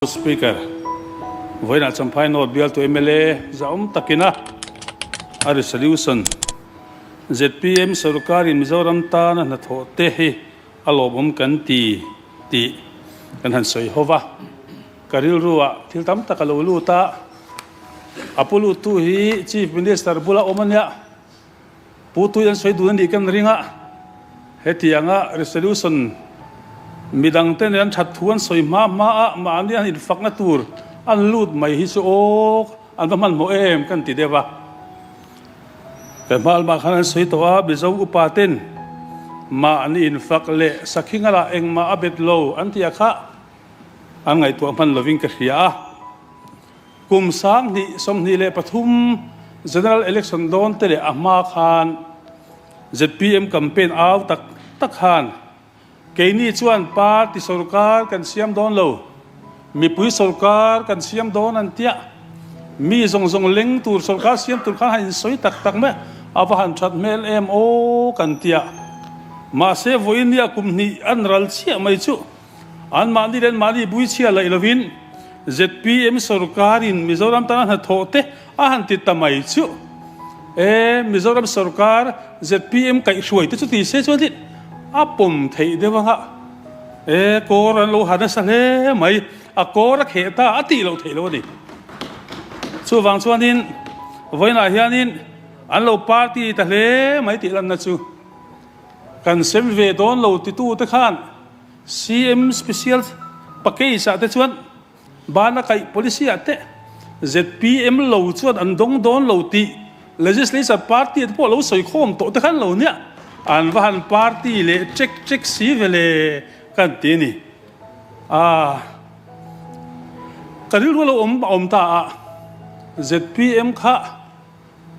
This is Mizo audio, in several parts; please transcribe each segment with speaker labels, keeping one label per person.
Speaker 1: Speaker, Vawiinah Champhai North bialtu mla zahawm takina a resolution zpm sorkarin Mizoram tana hnathawh te hi a lawmawm kan ti tih kan han sawi ho va. Ka rilruah thil tam tak a lo lut a, a pu luttu hi Chief Minister bula awm a nia. Pu Tui an sawi dun a nih kan ring a, hetianga resolution midangte nen an that thu an sawi hma hma a mahni an infakna tur an lut mai hi chu aw an va hmanhmawh em kan ti deuh a. Ka hma lamah khan an sawi tawh a, Mizo upa ten mahni infak leh sakhi ngalah engmah a bet lo an tih a kha an ngaihtuah hman lovin ka hria a. Kum 2023 General Election dawn te leh a hma khan zpm campaign au tak tak khan keini chuan party sorkar kan siam dawn lo, mipui sorkar kan siam dawn an tia, mi zawng zawng leng tur sorkar siam tur khan han insawi tak tak mai a va han that hmel em aw kan tia. Mahse vawiin nia kum hnih an ral chiah mai chu. Anmahni leh anmahni buichhia laih lovin zpm sorkarin Mizoram tana hnathawh te a han ti ta mai chu. E, Mizoram sorkar zpm kaihhruai te chu ti se chuan hi a pawm theih deuh anga. E, kawr an lo ha nasa hle mai, a kawr a kheh ta a tih loh theih loh a ni. Chuvang chuanin vawiinah hianin an lo party ta hle mai tih lanna chu kan sem ve dawn lo titute khan CM Special Package ah te chuan bana kaih policy ah te zpm lo chuan an dawng dawn lo tih Legislature party te pawh lo sawi khawm tawh te khan lo nia an va han party leh ṭek ṭek si ve le kan ti a ni. Aaa ka rilru lo awm a awm ta a zpm kha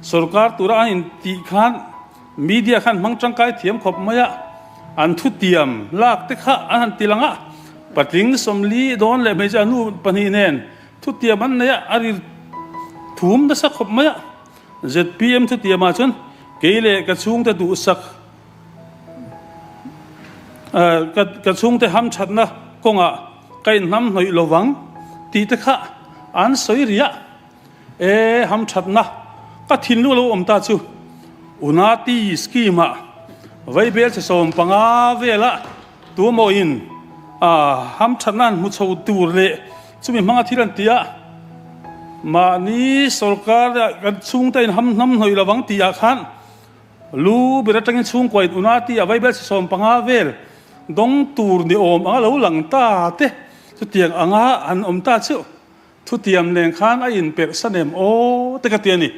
Speaker 1: Sorkar tura an intih khan media khan hmang tangkai thiam khawp mai a, an thutiam lak te kha an han ti lang a, patling 40 dawn leh hmeichhe a nu pahnih nen thutiam an nei a, a ri thum nasa khawp mai a. Zpm thutiamah chuan kei leh ka chhungte duhsak ka chhungte hamthatna kawngah ka inhnamhnawih lovang tih te kha an sawi riah. E hamthatna ka thinlung lo awm ta chu Unati scheme ah vaibel che 15 vela tuemaw-in hamthatna an hmu chho tur leh chumi hmanga thil an ti a, mahni sorkar kan chhungte in ham hnam hnawih lovang tih ah khan lu ber atangin chhungkua in Unati ah vaibel che 15 vel dawng tur ni awm anga lo lang ta te chutiang anga an awm ta chu. Thutiam nen khan a inperh san em aw te ka ti a ni.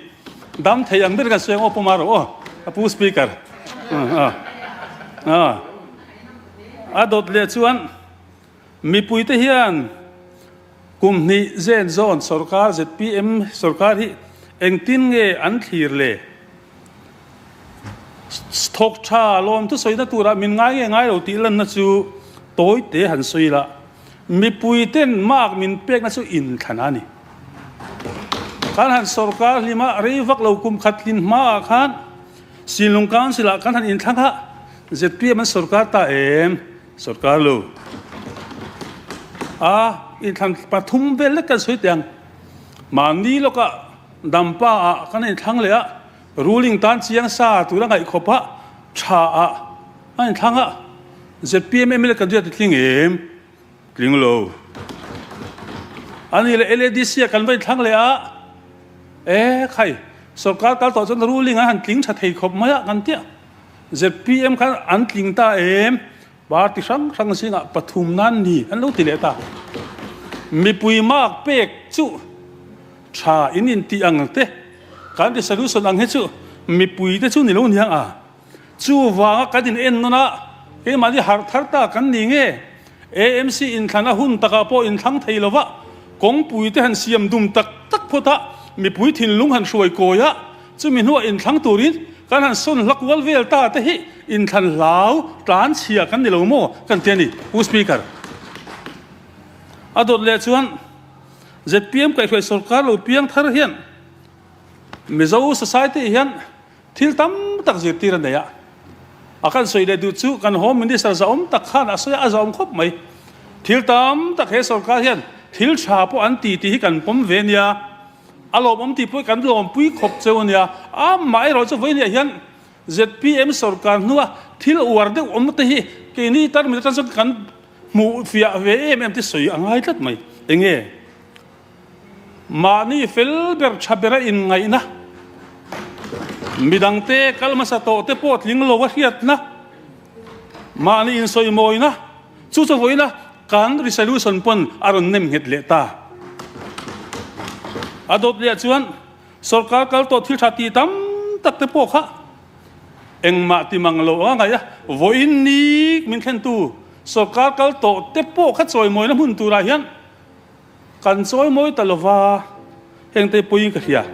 Speaker 1: Dam thei ang ber kan sawi ang aw Pu Maro aw, a Pu Speaker. A dawt leh chuan mipuite hian kum hnih zen zawn sorkar zpm sorkar hi engtin nge an thlir le? Thawk tha lawmthu sawina turah min ngai nge ngai lo tih lanna chu tawi te han sawi la. Mipui ten mark min pekna chu inthlan a ni. Kan han sorkar hlima rei vak lo kum khat hlin hmaah khan Sinlung Council ah kan han inthlang a, zpm an sorkar ta em? Sorkar lo. A inthlan pathum vel lek kan sawi teh ang. Mahni lawkah Dampa ah kan inthlang leh a, ruling tan chiang sa tura ngaih khawp a tha ah A inthlang a, zpm mla candidate tling em? Tling lo. A ni leh LADC ah kan va inthlang leh a, e khai, sorkar kal tawh chuan ruling an han tling tha thei khawp mai a kan tia. Zpm khan an tling ta em? Party hrang hrang zingah pathum nan ni an lo ti leh ta. Mipui mark pek chu tha in intih ang te, kan resolution ang hi chu mipui te chu ni lo niang a. Chuvanga kan in en nawn a, keimahni harh thar ta kan ni nge? AMC inthlan a hun takah pawh inthlang thei lo va, kawngpui te han siam dum tak tak phawt a, mipui thinlung han hruai kawi a, chumi hnuah inthlang turin kan han sawn hla kual vel ta te hi inthlan hlau tlan chhia kan ni lo maw kan ti a ni, Pu Speaker. A dawt leh chuan zpm kaihhruai sorkar lo piang thar hian Mizo society hian Thil tam tak zirtir a nei a, a kan sawi leh duh chu kan Home Minister zahawm tak khan a sawi a, a zahawm khawp mai. Thil tam tak he sorkar hian Thil tha pawh an ti tih hi kan pawm ve nia. A lawmawm tih pawh kan lawmpui khawp cheu a nia. Amaherawhchu vawiinah hian zpm sorkar hnua thil uar deuh awm te hi keini tarmit atang chuan kan hmuh fiah ve em em te sawi a ngai tlat mai. Enge? Mahni fel ber tha bera inngaihna, midangte kal hmasa tawh te pawh tling lo a hriatna, mahni insawimawina, chu chu vawiina kan resolution pawn a rawn nem nghet leh ta. A dawt leh chuan sorkar kal tawh thil tha ti tam tak te pawh kha engmah ti mang lo anga ngaih a, vawiin ni min thlentu sorkar kal tawh te pawh kha chawimawina hmun turah hian Kan chawi mawi ta lova, hengte puiin ka hria.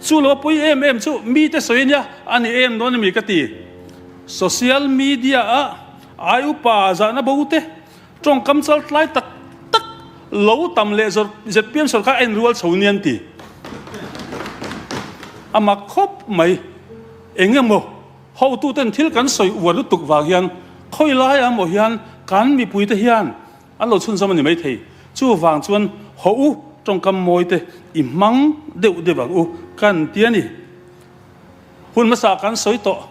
Speaker 1: Chu lo pui em em chu mite sawi ania, a ni em dawn ami ka ti. Social media ah ai upa zahna bo te, tawngkam chal tlai tak tak lo tam leh zpm sorkar a inrual chho nia an ti. A mak khawp mai. Eng emaw hotuten thil kan sawi uar lutuk vang hian khawi lai ah maw hian kan mipuite hian An lo chhunzawm a ni maithei. Chuvang chuan haw u tawngkam mawi te i hmang deuh deuh ang u kan ti a ni. Hun hmasa kan sawi tawh.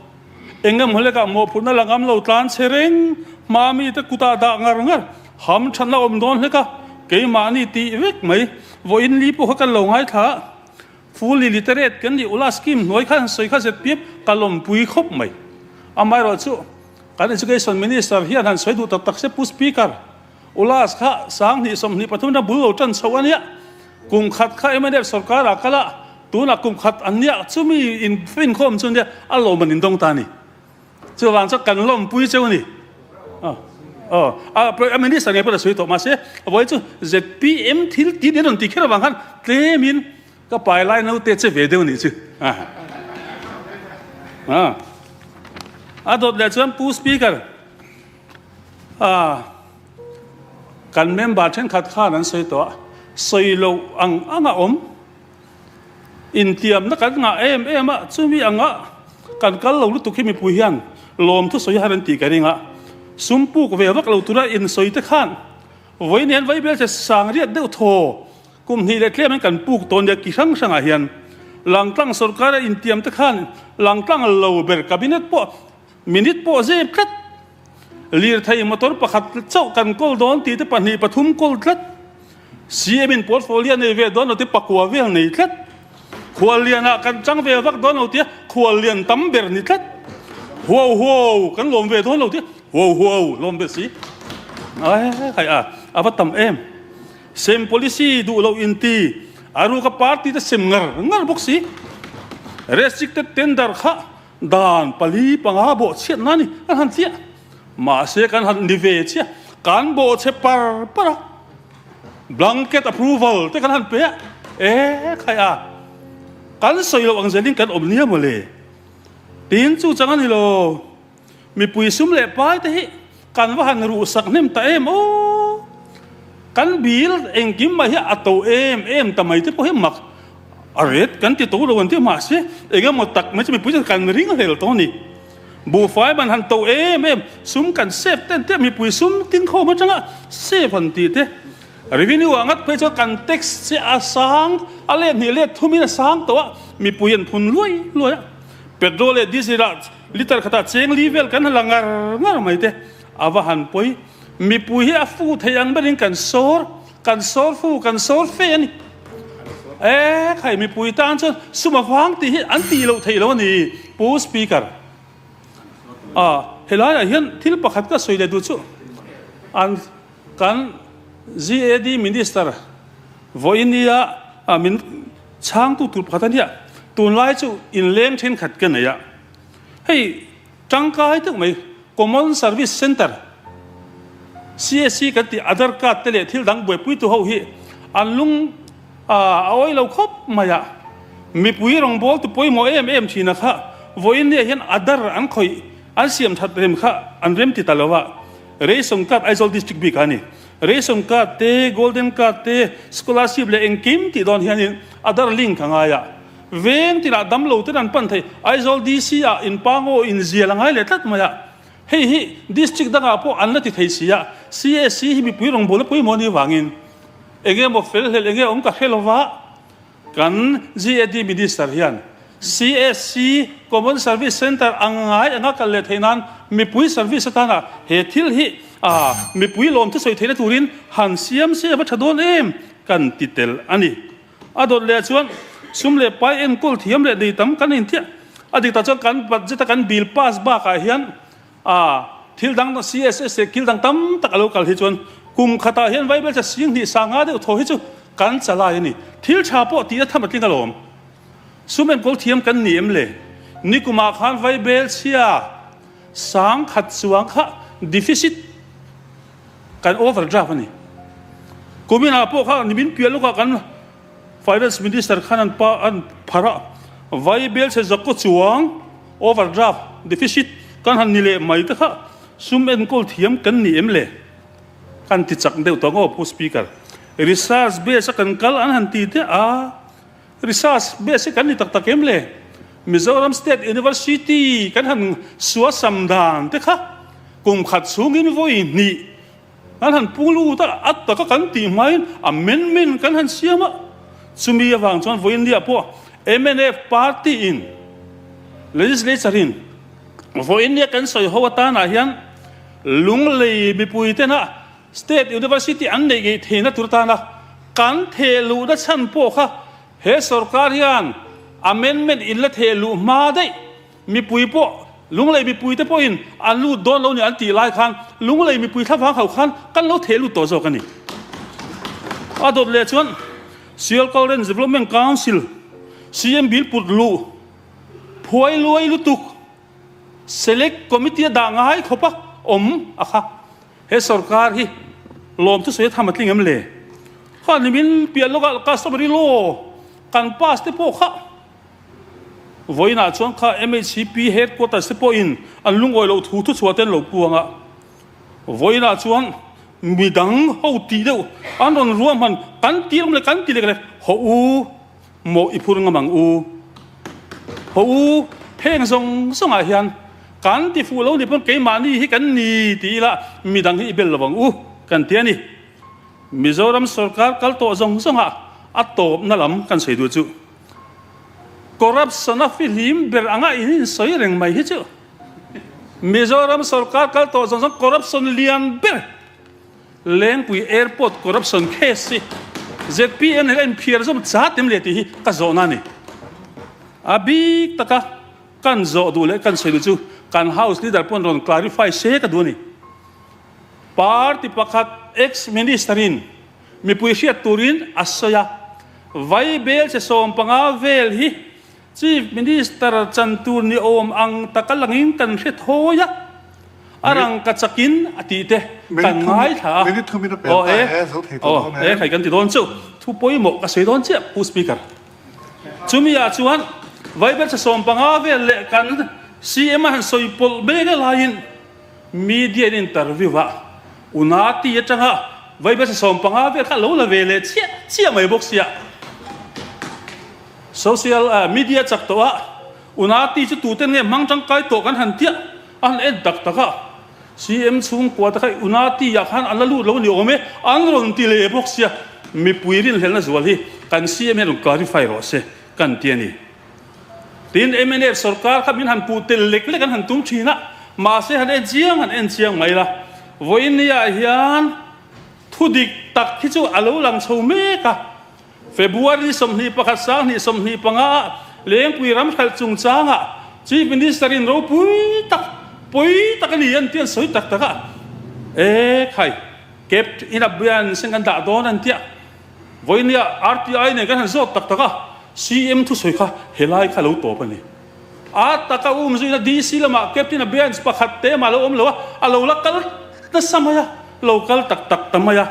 Speaker 1: Eng emaw hlekah mawhphurhna la ngam lo tlan che reng hma mite kutah dah ngar ngar ham thatna awm dawn hlek a, keimahni tih vek mai. Vawiin li pawh kha kan lo ngaithla a, fully literate kan nih ula scheme hnuai khan sawi kha zpm ka lawmpui khawp mai. Amaherawhchu. Kan Education Minister hian han sawi duh tak tak se Pu Speaker, Ulas kha 2024 na bul lo tan chhoh a nia, kum khat kha mnf sorkar ah kal a, tunah kum khat an nia, chumi in finkhawm chu nia a lawm an indawng ta a ni. Chuvang chuan kan lawmpui cheu a ni. Aw, aw, a Minister ngei pawh la sawi tawh mahse, vawi chu zpm thil tih nen rawn ti kher avang khan tlemin Ka pai lai naute che ve deuh nih chu. A dawt leh chuan Pu Speaker, kan member thenkhat khan an sawi tawh a, sawi loh ang ang a awm, intiamna kan ngah em em a, chumi anga kan kal lo lutuk hi mipui hian lawmthu sawi har an tih ka ring a, sum puk ve vak lo tura insawi te khan vawiin hian vaibel che sang riat deuh thaw Kum hnih leh tlem in kan puk tawn nia ki hrang hrangah hian Langtlang sorkar a intiam te khan Langtlang lo ber cabinet pawh minute pawh zep tlat. Lirthei motor pakhat chauh kan kawl dawn tih te pahnih pathum kawl tlat. CM in portfolio nei ve dawn lo te pakua vel nei tlat. Khuallian ah kan chang ve vak dawn lo tia khuallian tam ber ni tlat. Huau huau kan lawm ve dawn lo tia huau huau lawm ve si. Ai hai a a va tam em. Sem policy duh loh inti a ruka party te sem ngar ngar bawk si. Restricted tender kha dan pali panga bawh chhiat na ni kan han chiah. Mahse kan han ni ve chiah kan bawh chhe par par a. Blanket approval te kan han pe a. E khai a. Kan sawi loh ang zelin kan awm nia mawle. Tin chu chang a ni lo. Mipui sum leh pai te hi kan va han ruhsak hnem ta em aw! Kan bil engkim mai hi a to em em ta mai te pawh hi mak a ret kan ti to lo an ti mahse eng emaw tak mai chu mipui chuan kan ring hlel tawh a ni. Buhfai man han to em em sum kan save ten te mipui sum tin khawm atanga save han tih te revenue ah ngat phei chuan kan tax che a sang a let hnih let thumin a sang tawh a mipui an phun luai luai a petrol leh diesel ah Liter khatah cheng li vel kan la ngar ngar mai te, a va han pawi. Mipui hi a fu thei ang berin kan sawr, kan sawr fu, kan sawr fe a ni. E khai mipui tan chuan sum a vang tih hi an tih loh theih lo a ni, Pu Speaker. A, helaiah hian thil pakhat ka sawi leh duh chu an kan GAD Minister vawinia min chhangtu tur pakhat a nia, tunlai chu inleng thenkhat ka nei a. Hei tangkai deuh mai Common Service Centre, CSC, kan tih Aadhar Card te leh thil dang buaipuitu ho hi an lung a awi lo khawp mai a. Mipui rawngbawltu pawimawh em em thina kha vawiin nia hian Aadhar an khawih an siam that rem kha an rem ti ta lo a. Ration Card Aizawl District bik a ni. Ration Card te, Golden Card te, Scholarship leh engkim tih dawn hianin Aadhar link a ngai a. Veng tinah damlo ten an pan thei. Aizawl DC ah in pa ngaw in zial a ngai leh tlat mai a. Hei hi District dangah pawh an la ti thei si a. CSC hi mipui rawngbawlna pawimawh a nih vangin. Enge maw fel hlel enge awm ka hre lova, kan GAD Minister hian CSC, Common Service Centre, ang ngai anga kal leh theih nan mipui service atana he thil hi mipui lawm thusawi theihna turin han siam se a va tha dawn em kan ti tel a ni. A dawt leh chuan sum leh pai enkawl thiam leh nei tam kan intiah a dik tak chuan kan budget a kan bill pass bakah hian A, thil dang CSS leh kil dang tam tak a lo kal hi chuan kum khatah hian vaibelcha sing hnih sanga deuh thaw hi chu kan chalai a ni. Thil tha pawh tihna tham a tling alawm. Sum enkawl thiam kan ni em le? Nikumah khan vaibelchhia sang khat chuang kha deficit kan overdraft a ni. Kuminah pawh kha nimin piah lawkah kan Finance Minister khan an pa an phar a, vaibelchhe zakkaw chuang Overdraft, deficit, kan han ni leh mai te kha sum enkawl thiam kan ni em le? Kan ti chak deuh tawh ngawt Pu Speaker. Research base a kan kal an han ti te a, research base hi kan ni tak tak em le? Mizoram State University kan han suasam dan te kha kum khat chhungin vawi hnih Kan han pung lut a, a taka kan tih hmain amendment kan han siam a. Chumi avang chuan vawiindia pawh mnf party in legislature in vawiindia kan sawi ho atanah hian Lunglei mipui tena State University an neih ngei theihna tur atana kan theh luhna chhan pawh kha he sorkar hian amendment in la theh luh hma daih Mipui pawh, Lunglei mipuite pawhin an lut dawn lo ni an tih lai khan Lunglei mipui thlavang ho khan kan lo theh lut tawh zawk a ni. A dawt leh chuan Sialkal Range Development Council CM bill put luh phuai luai lutuk Select Committee a dah ngai khawp a awm a kha. He sorkar hi lawm thusawi a tham a tling em le? Kha nimin piah lawkah customary law kan pass te pawh kha Vawiinah chuan kha MHCP headquarters te pawhin an lungawi loh thu thuchhuah te an lo puang a. Vawiinah chuan midang ho tih deuh an rawn ruahman kan tih awm leh kan ti lek lek, Haw u, mawh i phur ngam ang u. Haw u, heng zawng zawngah hian kan ti fuh lo ni pawn keimahni hi kan ni ti ila midang hi i bel lo ang u kan ti a ni. Mizoram sorkar kal tawh zawng zawngah a tawpna lam kan sawi duh chu. Corruption a fihlim ber anga in insawi reng mai hi chu Mizoram sorkar kal tawh zawng zawng corruption lian ber Lengpui Airport corruption case hi zpm nen a inphiar zawm chat em le tih hi ka zawhna a ni. A bik taka kan zawh duh leh kan sawi duh chu kan House Leader pawn rawn clarify se ka duh a ni. Party pakhat ex-minister in Mipui hriat turin a sawi a, Vaibel che 15 vel hi Chief Minister chan tur ni awm ang taka langin kan hre thawi a, a rangka chakin a tih te kan ngaithla a. Aw e, aw e, khai kan ti dawn chu, thu pawimawh ka sawi dawn chiah Pu Speaker. Chumi ah chuan Vaibel che 15 vel leh kan CM a han sawi pawlh mek laiin, Media in interview a Unati atanga vaibasa 15 vel kha lo la ve leh chiah chiah mai bawk sia. Social media chak tawh a Unati chu tuten nge hmang tangkai tawh kan han tiah a han en tak tak a. CM chhungkua te kha Unati ah khan an la lut lo ni awm e an rawn ti leh bawk sia. Mipui rinhlelhna zual hi kan CM hian rawn clarify rawh se kan ti a ni. Tin, mnf sorkar kha min han puh tel lek lek an han tum thin a, mahse han en chiang han en chiang mai la. Vawiinniah hian thu dik tak hi chu a lo lang chho mek a. February 21 sanghnih 25 ah Lengpui ram hralh chungchangah Chief Minister in ropui tak, pawi tak a ni an tih an sawi tak tak a. E khai, kept in abeyance kan dah dawn an tia. Vawinia RTI nen kan han zawt tak tak a, CM thusawi kha helai kha lo tawp a ni. A taka um zuina DC lamah Captain Abeyance pakhat te mah lo awm lo a, a lo la kal nasa mai a, lo kal tak tak ta mai a.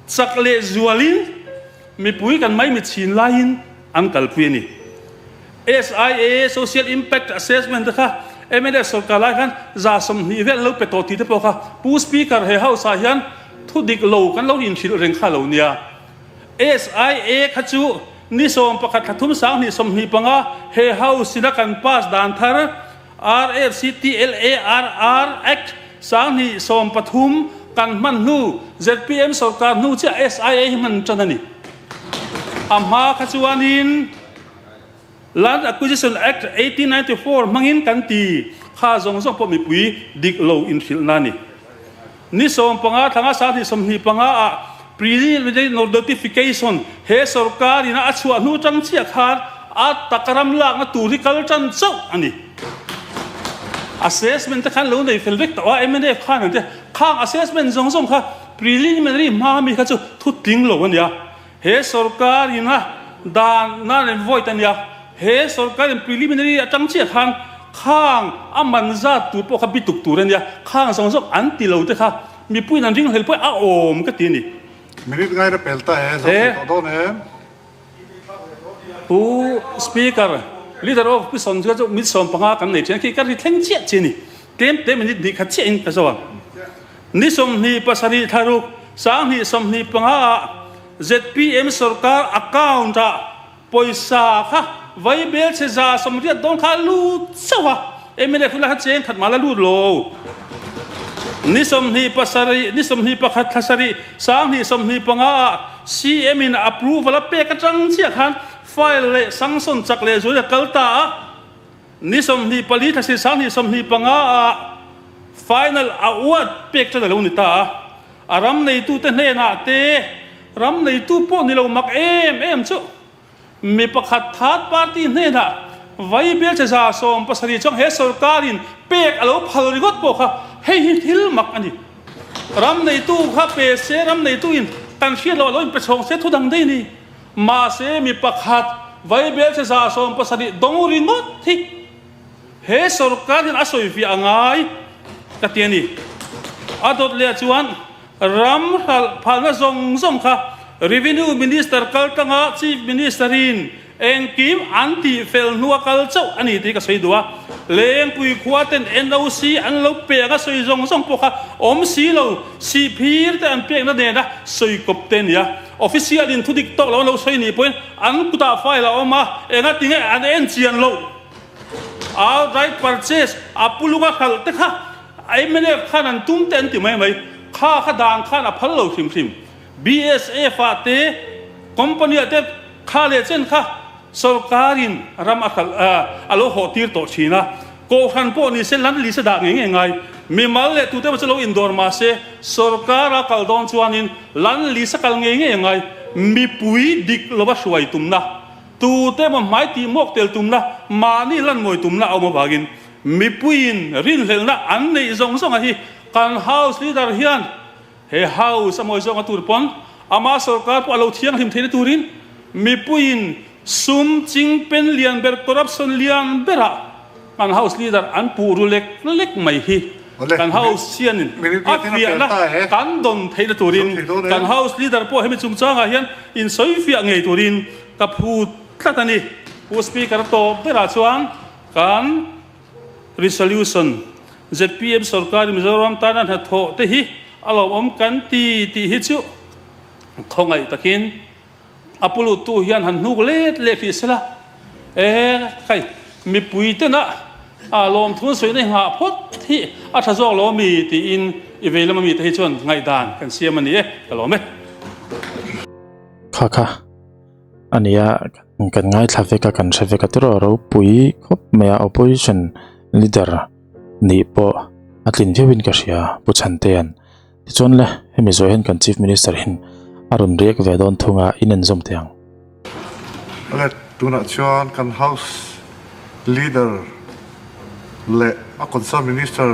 Speaker 1: Chak leh zualin mipui kan mai mitchhin laiin an kalpui a ni. SIA, Social Impact Assessment, te kha mnf sorkar lai khan 120 vel an lo pe tawh tih te pawh kha Pu Speaker he House ah hian Thu dik lo kan lo inhrilh reng kha lo nia. SIA kha chu ni 11 thla thum 20 25 he House ina kan pass dan thar RFCTLARR Act 2013. kan hman hnu zpm sorkar hnu chiah SIA hi hman tan a ni. A hma kha chuanin Land Acquisition Act 1894 hmangin kan ti kha zawng zawng pawh mipui dik lo inhrilhna a ni. Ni 15 thlanga 2025 ah Preliminary Notification he sorkar ina a chhuah hnu tang chiah khan a tak ram lakna tur hi kal tan chauh a ni. Assessment te khan lo nei fel vek tawh a, mnf khan an ti a, khang assessment zawng zawng kha preliminary hma mi kha chu thu tling lo a nia. He sorkar ina dan nan an vote a nia, he sorkar in preliminary atang chiah khan khang a man zat tur pawh kha bituk tur a nia, khang zawng zawng an ti lo te kha Mipuiin an ringhlel pawh a awm ka ti a ni.
Speaker 2: Minute ngaina pel ta e, zo thei tawh dawn em?
Speaker 1: Pu Speaker, Leader of Opposition chu chu minute 15 kan nei thin a, khi ka ri thleng chiah chi a ni. Tlem te minute hnih khat chiahin ka zo ang. Ni 27 thlaruk 2025 ah zpm sorkar account ah Pawisa kha Vaibel chhe 180 dawn kha a lut chauh a, mnf hun lai kha cheng khat mah la lut lo. Ni 27, ni 21 thla sarih, 2025 ah CM in approval a pek atang chiah khan file leh sanction chak leh zual a kal ta a, ni 24 thla sarih 2025 ah final award pek tan a lo ni ta a. A ram neitute hnenah te ram neitu pawh ni lo mak em em chu mi pakhat third party hnenah Vaibel che 170 chuang he sorkarin pek a lo phal ringawt pawh kha hei hi thil mak a ni. Ram neitu kha pe se ram neituin kan hriat loh a lo inpe chhawng se thu dang daih a ni. Mahse mi pakhat Vaibel che 170 dawng ringawt hi He sorkar hian a sawi fiah a ngai ka ti a ni. A dawt leh chuan ram hralh phalna zawng zawng kha Revenue Minister kal tanga Chief Minister in engkim an tih fel hnua kal chauh a ni tih ka sawi duh a. Lengpui khua ten NOC an lo pek a sawi zawng zawng pawh kha awm si lo, sihphir te an pekna nena sawi kawp te a ni a. Official in thudik tawk lo an lo sawi nih pawhin an kutah file a awm a, engatinge an en chian loh. Outright purchase a pulunga hralh te kha mnf khan an tum te an ti mai mai. Kha kha dan khan a phal lo hrim hrim. BSF ah te company ah te kha leh chen kha sorkarin ram a hralh a lo hawh tir tawh thin a. Kohhran pawh ni se lan lisa dah ngei ngei ngai. Mimal leh tute pawh chu lo indawr mah se sorkar a kal dawn chuanin lan lisa kal ngei ngei ngai. Mipui dik lova hruai tumna. Tute emaw hmai tih muak tel tumna, mahni lanmawi tumna a awm avangin mipuiin rinhlelhna an neih zawng zawng a hi kan House Leader hian he House a mawi zawnga tur pawn ama sorkar pawh a lo thianghlim theihna turin mipuiin sum chingpen lian ber corruption lian berah kan House Leader an puh ru lek lek mai hi kan House hianin a fiahna kan dawn theihna turin kan House Leader pawh hemi chungchangah hian insawifiah ngei turin Ka phut tlat a ni. Pu Speaker tawp berah chuan kan resolution zpm sorkarin Mizoram tana hnathawh te hi a lawmawm kan ti tih hi chu khawngaih takin a pu luttu hian han hnuk let leh hrih sela. E khai mipui tena a lawmthu an sawina hi nghah phawt hi a tha zawk lo ami tiin i vei lama mite hi chuan ngaihdan kan siam a ni e ka lawm e.
Speaker 3: Kha kha. A nia kan ngaithla vek a kan hre vek a tiraw ropui khawp mai a opposition leader nih pawh a tlin viau in ka hria Pu Chhantea'n tichuan le hemi zawh hian kan chief minister in a rawn riak ve dawn thung a in en zawm teh ang.
Speaker 2: Awle tunah chuan kan house leader leh a concern minister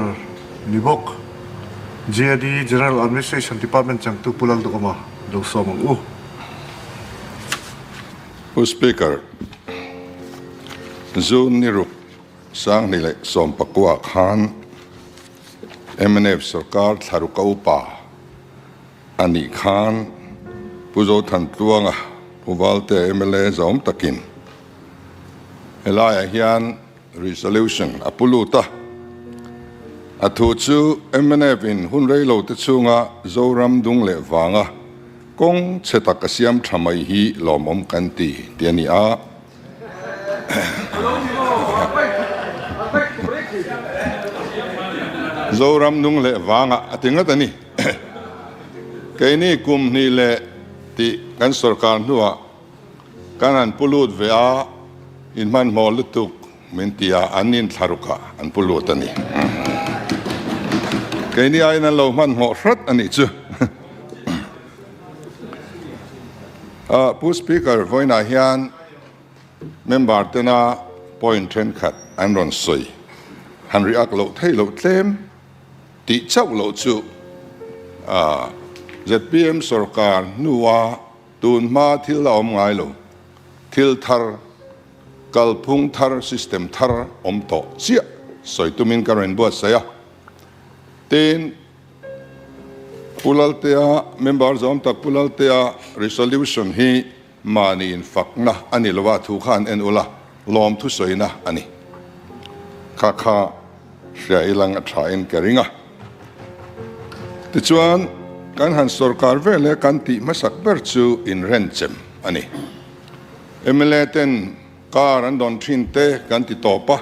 Speaker 2: ni bawk GAD General Administration Department changtu Pu Lalduhawma lo sawm ang u.
Speaker 4: Pu Speaker, June ni ruk 2019 khan mnf sorkar thlaruk a upa a nih khan Pu Zothantluanga Pu Valte mla zawm takin helaiah hian Resolution a pu lut a, a thu chu mnf in hun rei lo te chhunga Zoram dung leh vanga kawng chhe tak a siam tha mai hi lawmawm kan ti tih a ni a. Zoram dung leh vanga a ti ngat a ni. Keini kum hnih leh tih kan sorkar hnuah kan han pu lut ve a, in hmanhmawh lutuk min ti a, an inthlarukah an pu lut a ni. Keini aiin an lo hmanhmawh hrat a nih chu. Pu Speaker, vawiinah hian member tena point thenkhat an rawn sawi han react loh theih loh tlem tih chauh loh chu zpm sorkar hnua tun hma thil a awm ngai lo, thil thar, kalphung thar, system thar awm tawh chiah sawi tumin ka rawn buatsaih a. Tin, Pu Laltea, member zawm tak Pu Laltea resolution hi Mahni infakna a ni lo a, thu kha an en ula, lawm thusawina a ni. Kha kha hria ilang a tha in ka ring a. Tichuan, kan han sorkar vel e kan tih hmasak ber chu inrenchem a ni. Mla ten car an dawn thin te kan ti tawp a,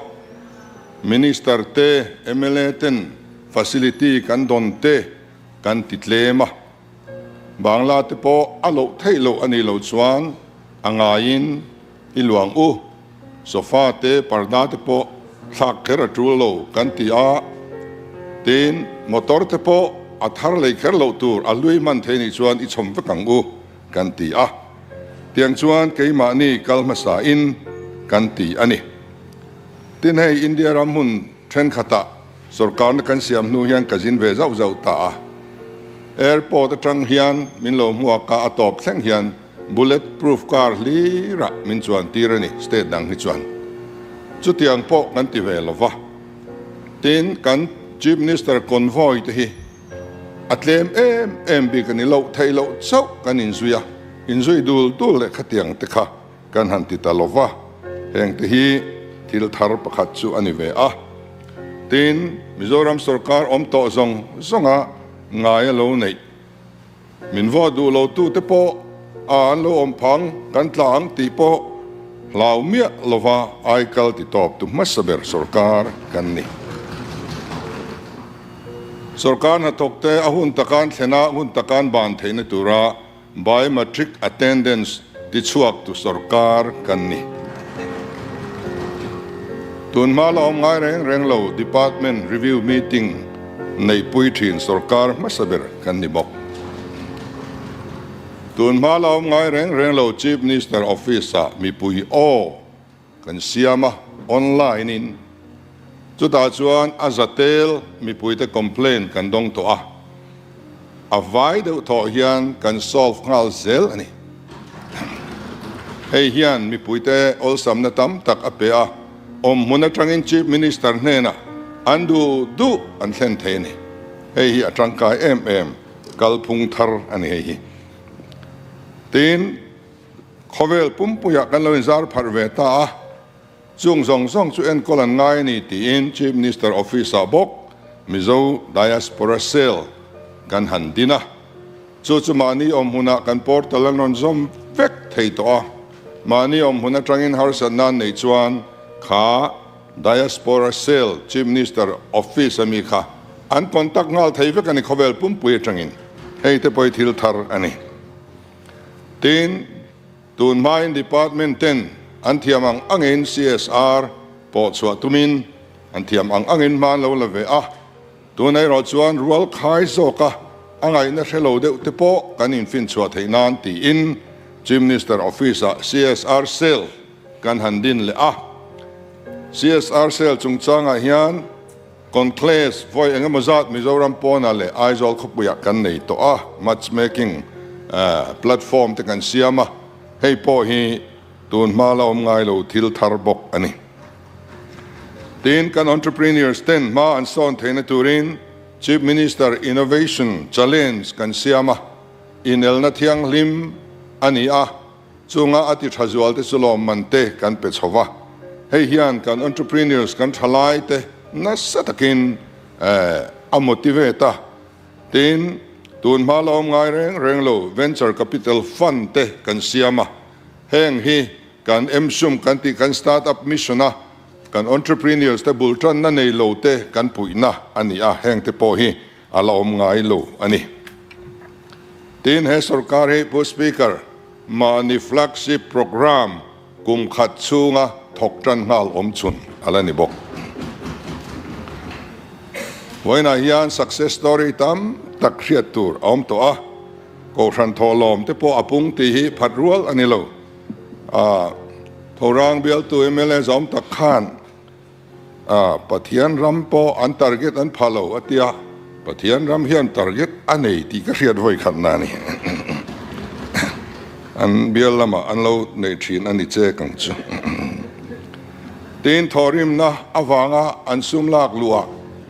Speaker 4: Minister te, mla ten facility kan dawn te kan ti tlem a. Bangla te pawh a loh theih loh a nih loh chuan a ngaiin i luang u, sofa te parda te pawh thlak kher a tul lo kan ti a, tin motor te pawh a thar lei kher loh tur a hlui hman thei nih chuan i chhawm vek ang u kan ti a, tiang chuan keimahni kal hmasa in kan ti a ni. Tin hei India ram hmun Thenkhatah sorkarna kan siam hnu hian ka zin ve zauh zauh ta a. Airport atang hian min lo hmuak a, a tawp thleng hian bullet proof car hlirah min chuan tir a ni, state dang hi chuan. Chutiang pawh kan ti ve lo va. Tin, kan Chief Minister convoy te hi a tlem em em bik a ni loh theih loh chauh kan inzui a, inzui dul dul leh khatiang te kha. Kan han ti ta lo va, hengte hi thil thar pakhat chu a ni ve a. Tin, Mizoram sorkar awm tawh zawng zawnga ngai a lo neih. Min vote duh lo tute pawh a an lo awm phang kan tla ang tih pawh hlau miah lova aikal ti tawp tu hmasa ber sorkar kan ni. Sorkar hnathawkte a hun takan thlena hun takan ban theihna tura Biometric attendance tichhuak tu sorkar kan ni. Tun hma la awm ngai reng reng lo Department Review Meeting neihpui thin sorkar hmasa ber kan ni bawk. Tun hma la awm ngai reng reng lo Chief Minister Office-ah mipui aw Kan siam a, online in. Chutah chuan a zatel mipuite complaint kan dawng tawh a, a vai deuh thawh hian kan solve nghal zel a ni. Hei hian mipuite awlsamna tam tak a pe a, awmhmun atangin Chief Minister hnenah an duh duh an thlen thei a ni. Hei hi a tangkai em em kalphung thar a ni hei hi. Tin. Khawvel pumpuiah kan lo inzar pharh ve ta a, chung zawng zawng chu enkawl an ngai a ni tiin Chief Minister Office-ah bawk Mizo Diaspora Cell kan han din a, chu chu mahni awm hunah kan portal an rawn zawm vek thei tawh a, mahni awm hun atangin harsatna an neih chuan kha Diaspora Cell Chief Minister Office ami kha an contact nghal thei vek a ni khawvel pumpui atangin, hei te pawh hi thil thar a ni. Tin, tun hmain Department ten an thiam ang angin CSR pawh chhuah tumin an thiam ang angin hma an lo la ve a, tun erawh chuan rual khai zawka a ngaihna hre lo deuh te pawh kan infinchhuah theih nan tiin Chief Minister Office-ah CSR Cell kan han din leh a. CSR Cell chungchangah hian Conclaves vawi eng emaw zat Mizoram pawnah leh Aizawl khawpuiah kan nei tawh a, matchmaking platform te kan siam a, hei pawh hi tun hma la awm ngai lo thil thar bawk a ni. Tin, kan entrepreneurs ten hma an sawn theihna turin Chief Minister Innovation Challenge kan siam a, inelna thianghlim a ni a, Chunga a ti tha zual te chu lawmman te kan pe chho va, hei hian kan entrepreneurs kan thalai te nasa takin a motivate a, tin tun hma la awm ngai reng reng lo venture capital fund te kan siam a, heng hi kan MSUM kan tih kan start up mission a kan entrepreneurs te bul tanna nei lo te kan puihna a ni a, heng te pawh hi a la awm ngai lo a ni. Tin, he sorkar hi Pu Speaker, mahni flagship programme kum khat chhunga thawk tan nghal awm chhun a la ni bawk. Vawiinah hian success story tam tak hriat tur a awm tawh a, Kohhran thawhlawm te pawh a pung tih hi phat rual a ni lo. Thorang bialtu mla zawm tak khan Pathian ram pawh an target an pha lo a tia, Pathian ram hian target a nei tih ka hriat vawi khatna a ni. An bial lamah an lo nei thin a ni che kang chu. Tin, thawhrimna avanga an sum lak luhah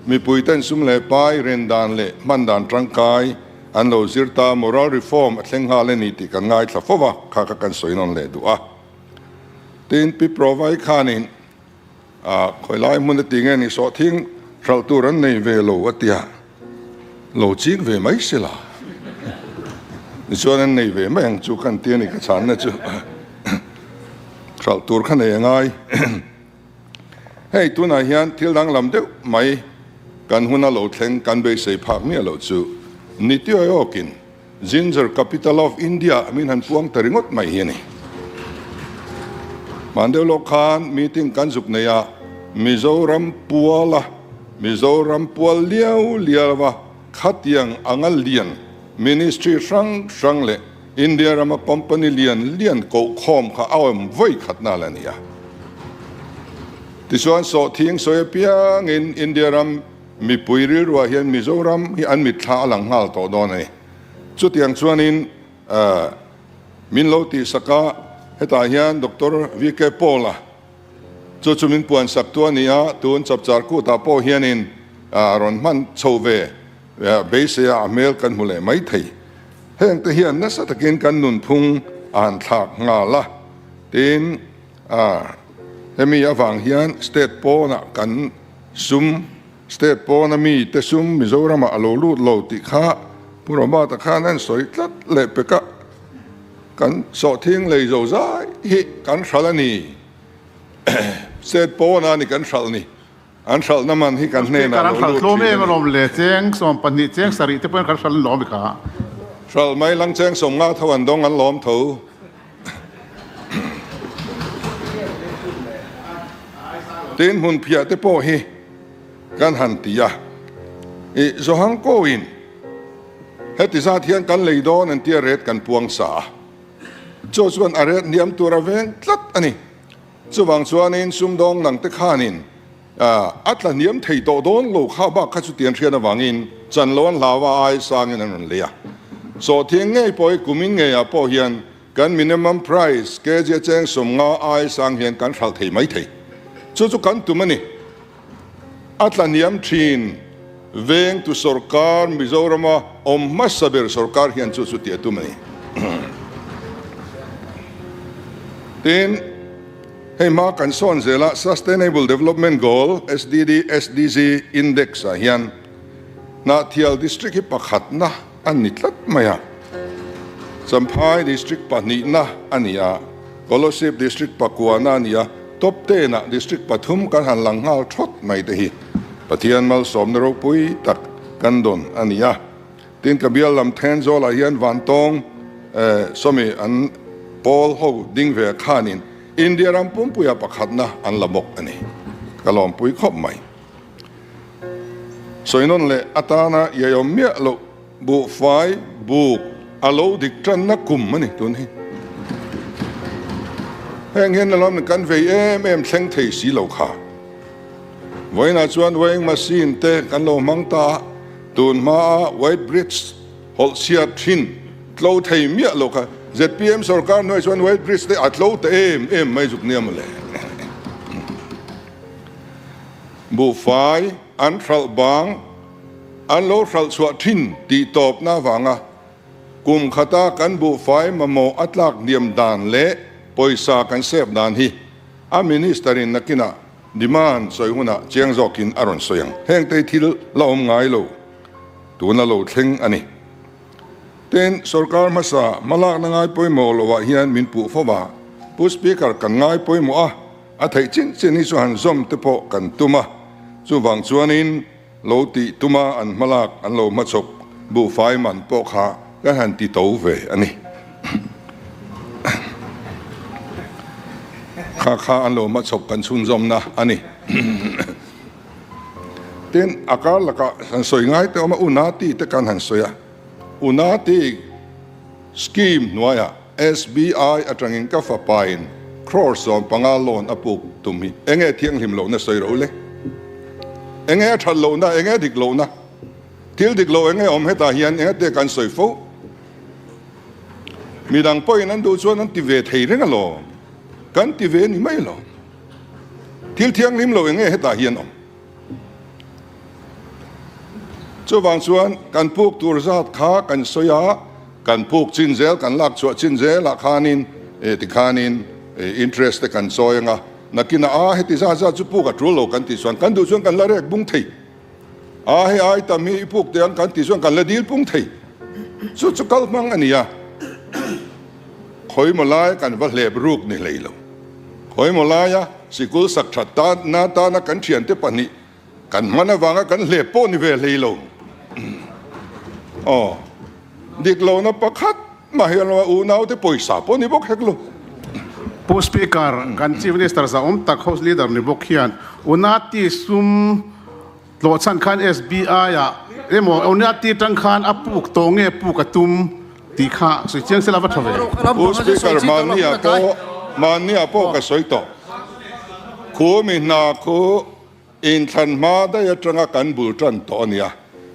Speaker 4: mipuiten sum leh pai ren dan leh hman dan tangkai an lo zir ta, moral reform a thleng nghal a ni tih kan ngaithla fo va, kha kha kan sawi nawn leh duh a. Tin, Pi Provai khanin A khawi lai hmun a ti nge ni sawhthing hralh tur an nei ve lo a tia, lo ching ve mai se la, tichuan an nei ve mai ang chu kan ti a ni ka chhanna chu hralh tur kha nei a ngai. Hei tunah hian thil danglam deuh mai kan huna lo thleng kan beisei phak miah loh chu ni tiawih awkin Ginger capital of India min han puang ta ringawt mai hi a ni. Hman deuh lawk khan meeting kan zuk nei a, Mizoram puala Mizoram pual liau liau a khatiang anga lian ministry hrang hrang leh India rama company lian lian koh khawm kha a awm vawi khatna la ni a. Tichuan sawhthing sawi apiangin India ram Mipui rilruah hian Mizoram hi an mitthla a lang nghal tawh dawn a ni. Chutiang chuanin min lo tihsak a, hetah hian Doctor VK Paul-a chu chu min puansak tu a ni a, tun chapchar kutah pawh hianin rawn hman chho ve beiseia a hmel kan hmu leh mai thei. Hengte hian nasa takin kan nunphung a han thlak nghal a, tin hemi avang hian state pawnah kan Sum, State pawna mi te sum Mizoramah a lo lut lo tih kha Pu Robert-a khan a insawi tlat leh pek a, kan sawhthing lei zo zai hi kan hralh a ni. State pawna ni kan hralh ni. An hralhna man hi kan hnenah a lo lut thin a ni. Hralh mai lang cheng 50 tho an dawng an lawm tho. Tin hmun phiah te pawh hi kan han ti a, ih Zohang Koin heti zat hian kan lei dawn an tia ret kan puang sa a, chu chuan a ret hniam tur a veng tlat a ni. Chuvang chuanin sumdawng nang te khanin A tla hniam thei tawh dawn lo kha bak kha chu tian hriat avangin chan lo an hlau a, ai sangin an rawn lei a. Sawhthiang ngei pawh hi kumin ngeiah pawh hian kan minimum price kg a cheng 50 ai sang hian kan hralh thei mai thei. Chu chu kan tum a ni. A tla hniam thin veng tu sorkar Mizorama awm hmasa ber sorkar hian chu chu tih a tum a ni. Tin. Hei hma kan sawn zela Sustainable Development Goal, SDD, SDG, Index ah hian Hnahthial District hi pakhatna a ni tlat mai a. Champhai District pahnihna a ni a, Kolosip District pakuana a ni a, Top ten ah District pathum kan han lang nghal thawt mai te hi Pathian malsawmna ropui tak kan dawn a ni a. Tin, ka bial lam Thenzawl-ah hian Vantawng sawmi an pawl ho ding ve khanin India ram pumpuia pakhatna an la bawk a ni. Ka lawmpui khawp mai. Sawinawn leh atana iaiawm miah loh buhfai buk a lo dik tanna kum a ni tun hi. Heng hian alawm kan vei em em thleng thei si lo kha. Vawiinah chuan weighing machine te kan lo hmang ta a. Tun hmaa White Bridge hawlh chhiat thin tlo thei miah lo kha zpm sorkar hnuai chuan White Bridge te a tlo ta em em mai zuk nia mawle. Buhfai an hralh bang an lo hralh chhuah thin tih tawpna avanga kum khata kan buhfai mamawh a tlak hniam dan leh pawisa kan sep dan hi a minister in nakinah Demand sawi hunah chiang zawkin a rawn sawi ang. Heng te hi thil la awm ngai lo, tuna lo thleng a ni. Tin, sorkar hmasa hmalakna ngai pawimawh lohah hian min puh fo va, Pu Speaker kan ngai pawimawh a, a theih chin chin hi chu han zawm te pawh kan tum a, chuvang chuanin lo tih tuma an hmalak an lo hmachhawk buhfai man pawh kha. kan han ti to ve a ni. Kha kha an lo hmachhawp kan chhunzawmna a ni. Tin, a kar lakah han sawi ngai te awm a, Unati te kan han sawi a. Unati scheme hnuaiah SBI atangin ka fapain crore 15 loan a puk tum hi enge thianghlim lohna sawi ro le? Enge a that lohna, enge a dik lohna? Thil dik lo enge awm hetah hian enge te kan sawi fo? Midang pawhin an duh chuan an ti ve thei reng alawm, kan ti ve ni mai lo. Thil thianghlim lo enge hetah hian awm? Chuvang chuan kan puk tur zat kha kan sawi a, kan puk chin zel, kan lak chhuah chin zelah khanin tikhanin interest te kan chawi anga, nakinah a heti zat zat chu puk a tul lo kan tih chuan kan duh chuan kan la rek bung thei. A hei ai tam hi i puk teh ang kan tih chuan kan la dil pung thei. Chu chu kal hmang a ni a, khawimaw lai kan va hlep ruk ni hlei lo. Khawimaw laia sikul sak that na tana kan thiante pahnih kan hman avanga kan hlep pawh ni ve hlei lo. Aw, dik lohna pakhat mah hi an lo a, unaute pawisa pawh ni bawk hek lo.
Speaker 5: Pu Speaker, kan Chief Minister zahawm tak House Leader ni bawk hian Unati sum tlawh chhan khan SBI ah emaw Unati tang khan a puk tawh nge puk a tum tih kha sawi chiang sela va tha ve.
Speaker 4: Pu Speaker, mahni-ah pawh mahni-ah pawh ka sawi tawh. Khu mi hna khu Inthlan hma daih atanga kan bul tan tawh a nia.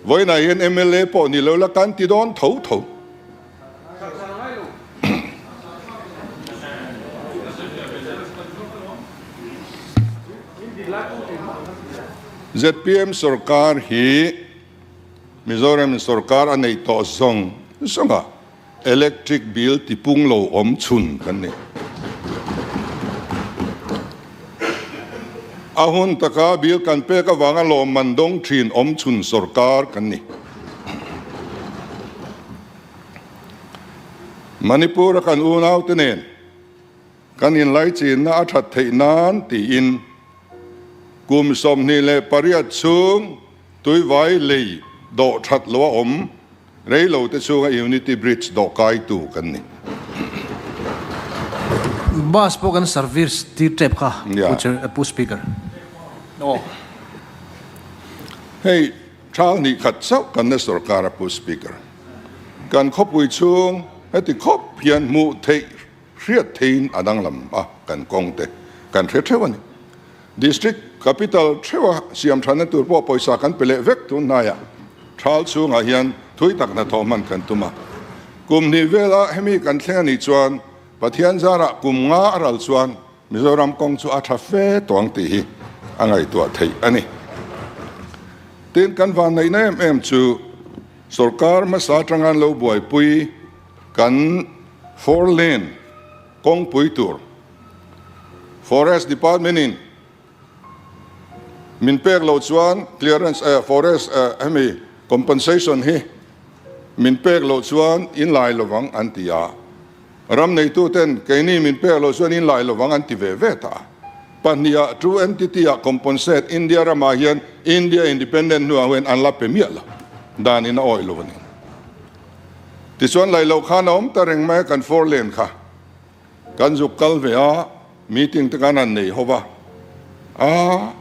Speaker 4: Vawiinah hian mla pawh ni lo la kan ti dawn tho tho. Zpm sorkar hi Mizoram sorkar a neih tawh zawng zawng a. Electric bill tipung lo awm chhun kan ni. A hun taka bill kan pek avanga lawmman dawng thin awm chhun sorkar kan ni. Manipur-a kan unaute nen kan inlaichinna a that theih nan tiin kum 28 chhung tuivai lei dawh that lo a awm. Rei lo te chhunga Unity Bridge dawh kaitu kan ni.
Speaker 6: Bus pawh kan service tir tep kha Pu Speaker.
Speaker 4: Hei thal hnih khat chauh kan na sorkar a Pu Speaker. Kan khawpui chhung heti khawp hian hmuh theih hriat theiin a danglam a kan kawng te kan hre theuh a ni. District Capital theuha siam thatna tur pawh pawisa kan pe leh vek tun hnaiah thal chhungah hian thui tak hnathawh hman kan tum a. Kum hnih vela hemi kan thleng a nih chuan Pathian zarah kum nga a ral chuan Mizoram kawng chu a tha fe tawng tih hi a ngaihtuah theih a ni. Tin, kan vanneihna em em chu sorkar hmasa atanga an lo buaipui kan four lane kawngpui tur Forest Department in min pek loh chuan clearance eh forest eh hemi compensation hi min pek loh chuan in lai lovang an ti a, ram neitu ten keini min pek loh chuan in lai lovang an ti ve ve ta a. Pahniha two entity ah compensate India ramah hian India independent hnuah hian an la pe miah lo dan in a awih lo a ni. Tichuan laih loh khan a awm ta reng mai a kan four lane kha. Kan zuk kal ve a, meeting te kan han nei ho va, a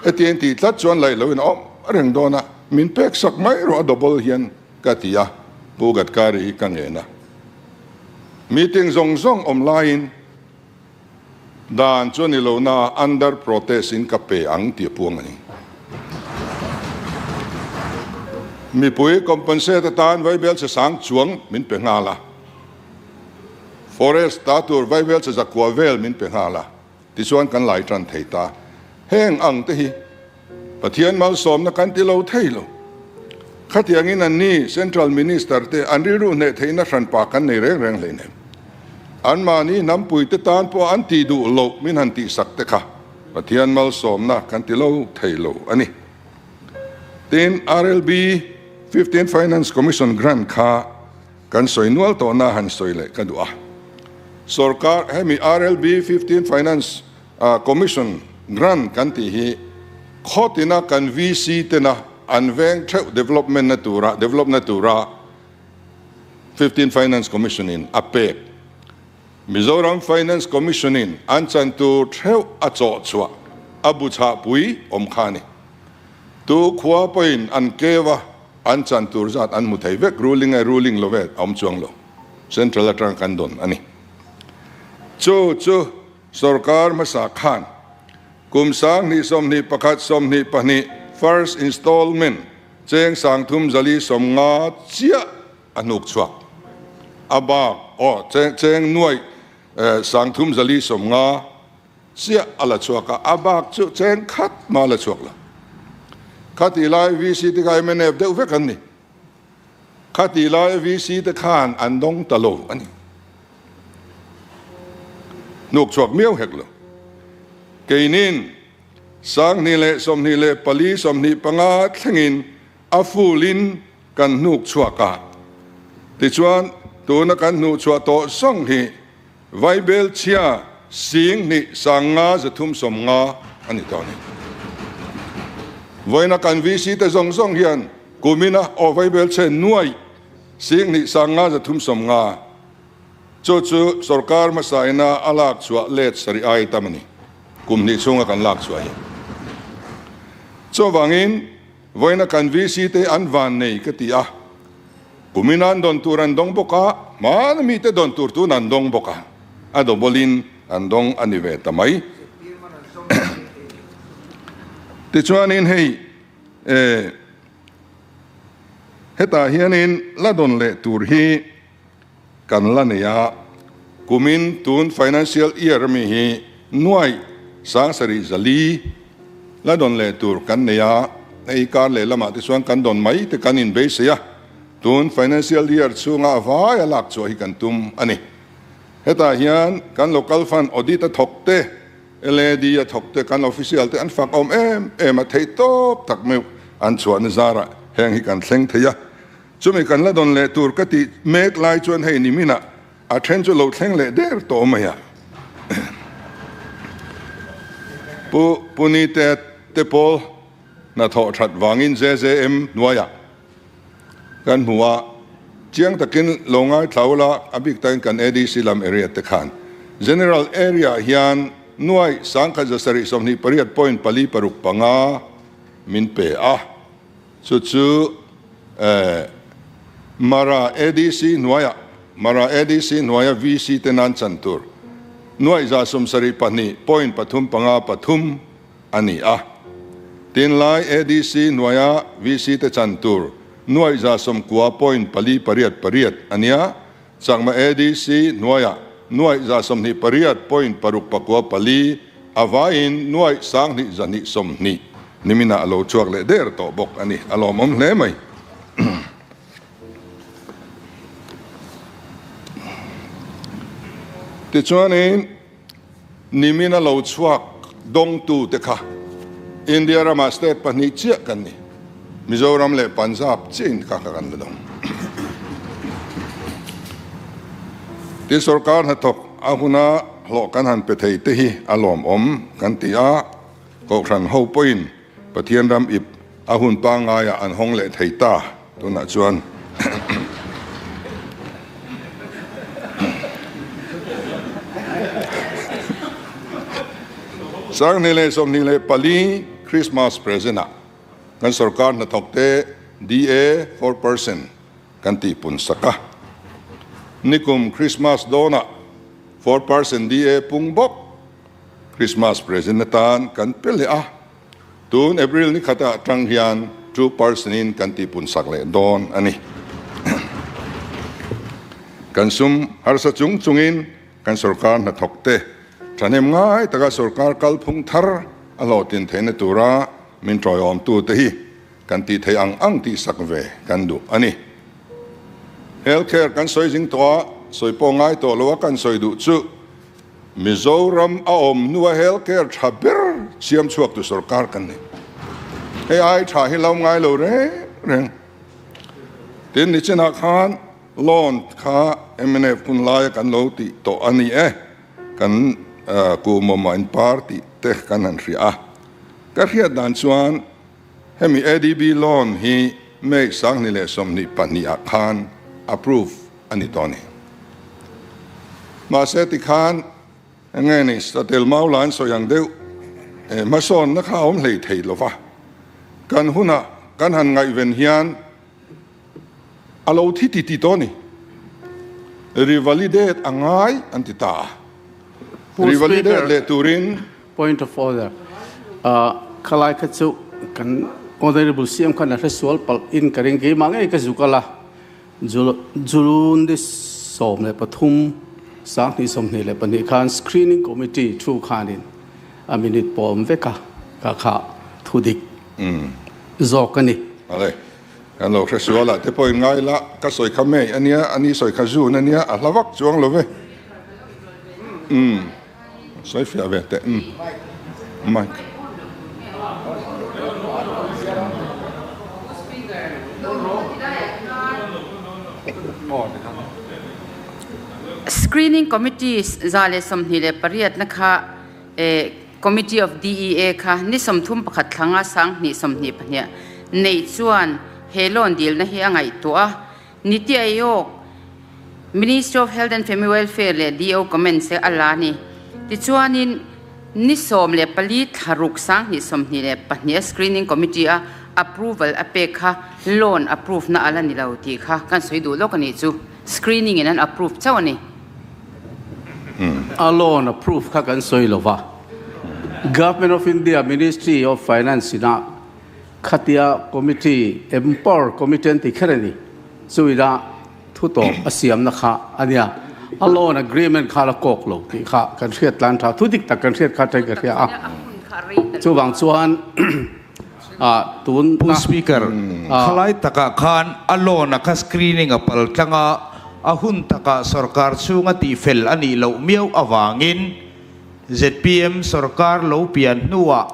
Speaker 4: heti an tih tlat chuan laih loin a awm reng dawn a, min pek sak mai rawh a double hian ka ti a, Pu Gadkari hi ka ngen a. Meeting zawng zawng awm laiin dan chu a ni lo na under protest in ka pe ang tih a puang a ni. Mipui compensate atan Vaibel che sang chuang min pe nghal a. Forest ta tur vaivel che zakua vel min pe nghal a, tichuan kan lai tan thei ta. Heng ang te hi Pathian malsawmna kan ti lo thei lo. Khatiangin an ni Central Minister te an rilru hneh theihna hranpa kan nei reng reng hleinem. Anmahni hnampui te tan pawh an tih duh loh min han tihsak te kha Pathian malsawmna kan ti lo thei lo a ni. Tin, RLB 15 Finance Commission Grant kha Kan sawi nual tawhna han sawi leh ka duh a. Sorkar hemi RLB 15 Finance Commission Grant kan tih hi khawtina kan VC tena an veng theuh development na tura develop na tura 15 Finance Commission in a pek. Mizoram Finance Commission in an chan tur theuh a chawh chhuah a bu chhah pui awm kha a ni. Tu khua pawhin an keu a, an chan tur zat an hmu thei vek, ruling e ruling lo ve a awm chuang lo. Central atanga kan dawn a ni. Chu chu sorkar hmasa khan kum 2021 22 first installment cheng 350 chiah a hnuk chhuak. A bak aw cheng nuaih 350 chiah a la chhuak a, a bak chu cheng khat mah a la chhuak lo. Khatih lai VC te kha mnf deuh vek an ni. Khatih lai VC te khan an dawng ta lo a ni. Hnuk chhuak miau hek lo. Keinin 2024 25 thlengin a full in kan hnuk chhuak a. Tichuan tuna kan hnuh chhuah tawh zawng hi Vaibel chhia 2 5 350 a ni tawh a ni. Vawiina kan VC te zawng zawng hian kumina aw Vaibel chhe nuaih 2 5 350 chu chu sorkar hmasa ina a lak chhuah let sarih ai tam a ni. Kum hnih chhunga kan lak chhuah hi. Chuvangin Vawiina kan VC te an van nei ka ti a, kumin an dawn tur an dawng bawk a, hmana mite dawn tur tun an dawng bawk a, a double-in an dawng a ni ve ta mai. Tichuanin hei eh hetah hianin la dawn leh tur hi kan la nei a, kumin tun financial year ami hi nuaih 7400 la dawn leh tur kan nei a, hei kar leh lamah te chuan kan dawn mai te kan inbeisei a, tun financial year chhunga a vai a lak chhuah hi kan tum a ni. Hetah hian kan local fund audit a thawk te, LAD a thawk te, kan official te an fak awm em em a, theihtawp tak meuh an chhuahna zarah heng hi kan thleng thei a. Chumi kan la dawn leh tur ka tih mek lai chuan hei ni minah a then chu lo thleng leh der tawh mai a. Pu Punite te pawl hnathawh that vangin JJM hnuaiah kan hmu a, chiang takin lo ngaithla ula, a bik takin kan ADC lam area te khan General area hian nuai 1728 point pali paruk panga min pe a. Chu chu Mara ADC hnuaiah Mara ADC hnuaia VC te nan chan tur nuaih 72 point pathum panga pathum a ni a. Tinlai ADC hnuaia VC te chan tur nuaih 90 point pali pariat pariat a nia. Chakma ADC hnuaiah nuaih 28 point paruk pakua pali a vaiin nuaih 2220 niminah a lo chhuak leh der tawh bawk a ni. A lawmawm hle mai. Tichuanin nimina lo chhuak dawngtute kha India ramah state pahnih chiah kan ni. Mizoram leh Punjab chiahin kha kha kan la dawng. Tin sorkar hnathawk a huna hlawh kan han pe thei te hi a lawmawm kan ti a, Kohhran ho pawhin Pathian ram ip a hun pangaiah an hawng leh thei ta tunah chuan. 2024 Christmas present ah kan sorkar hnathawk te DA 4% kan tihpun sak a. Nikum Christmas dawnah 4% DA pung bawk Christmas present atan kan pe leh a, tun April ni khatah atang hian 2% in kan tihpun sak leh dawn a ni. Kan sum harsa chung chungin kan sorkar hnathawk te thahnem ngai taka sorkar kalphung thar a hlawhtlin theihna tura min tawiawmtu te hi kan tih theih ang ang tih sak ve kan duh a ni. Health care kan sawi zing tawh a, sawi pawh ngai tawh lo a kan sawi duh chu Mizoram a awm hnua health care tha ber siam chhuak tu sorkar kan ni. Hei ai tha hi lo ngai lo reng reng. Tin nichinah khan loan kha mnf hun laia kan lo tih tawh a ni e. Kan kumawmah in party te kan han hria a. Ka hriat dan chuan hemi ADB loan hi May 2022 ah khan approve. a ni tawh a ni. Mahse tikhan enge ni Satel Maula an sawi ang deuh hmasawnna kha a awm hlei thei lo va, kan hunah kan han ngaihven hian a lo thi ti ti tawh a ni. Revalidate a ngai an ti ta a. Revalidate leh turin.
Speaker 1: Point of order. Khalai kha chu kan Honourable CM khan a hresual palh in ka ring keimah ngei ka zuk a la. June ni 13 2022 khan Screening Committee thu khanin a minute pawm vek a, ka kha thu dik zawk a ni.
Speaker 4: Ale, kan lo hre sual ah te pawhin ngai la, ka sawi kha May a nia, a ni sawi kha June a nia, a hla vak chuang lo ve. Umm, sawi fiah ve teh. Umm, mic.
Speaker 7: Screening Committee 128 na kha Committee of DEA kha ni 31 thlanga 2022 neih chuan he loan dilna hi a ngaihtuah a. Niti Aayog, Ministry of Health and Family Welfare leh DO comments te a la a ni. Tichuanin ni 14 thla ruk 2022 a Screening Committee a approval a pek kha loan approve na a la ni lo tih kha kan sawi duh lawk a nih chu. Screening in an approve chauh a ni.
Speaker 1: A loan approve kha kan sawi lo va. Government of India Ministry of Finance ina Khatia committee, empower committee an ti kher a ni. Chuina thu tawp a siamna kha a nia. A loan agreement kha la kawk lo tih kha kan hriat tlan tha. Thu dik tak kan hriat kha ṭhen ka hria a. Chuvang chuan tun
Speaker 8: Pu Speaker, khalai takah khan a loan a kha screening a pal tlang a, a hun takah sorkar chhunga tihfel a nih loh miau avangin zpm sorkar lo pian hnuah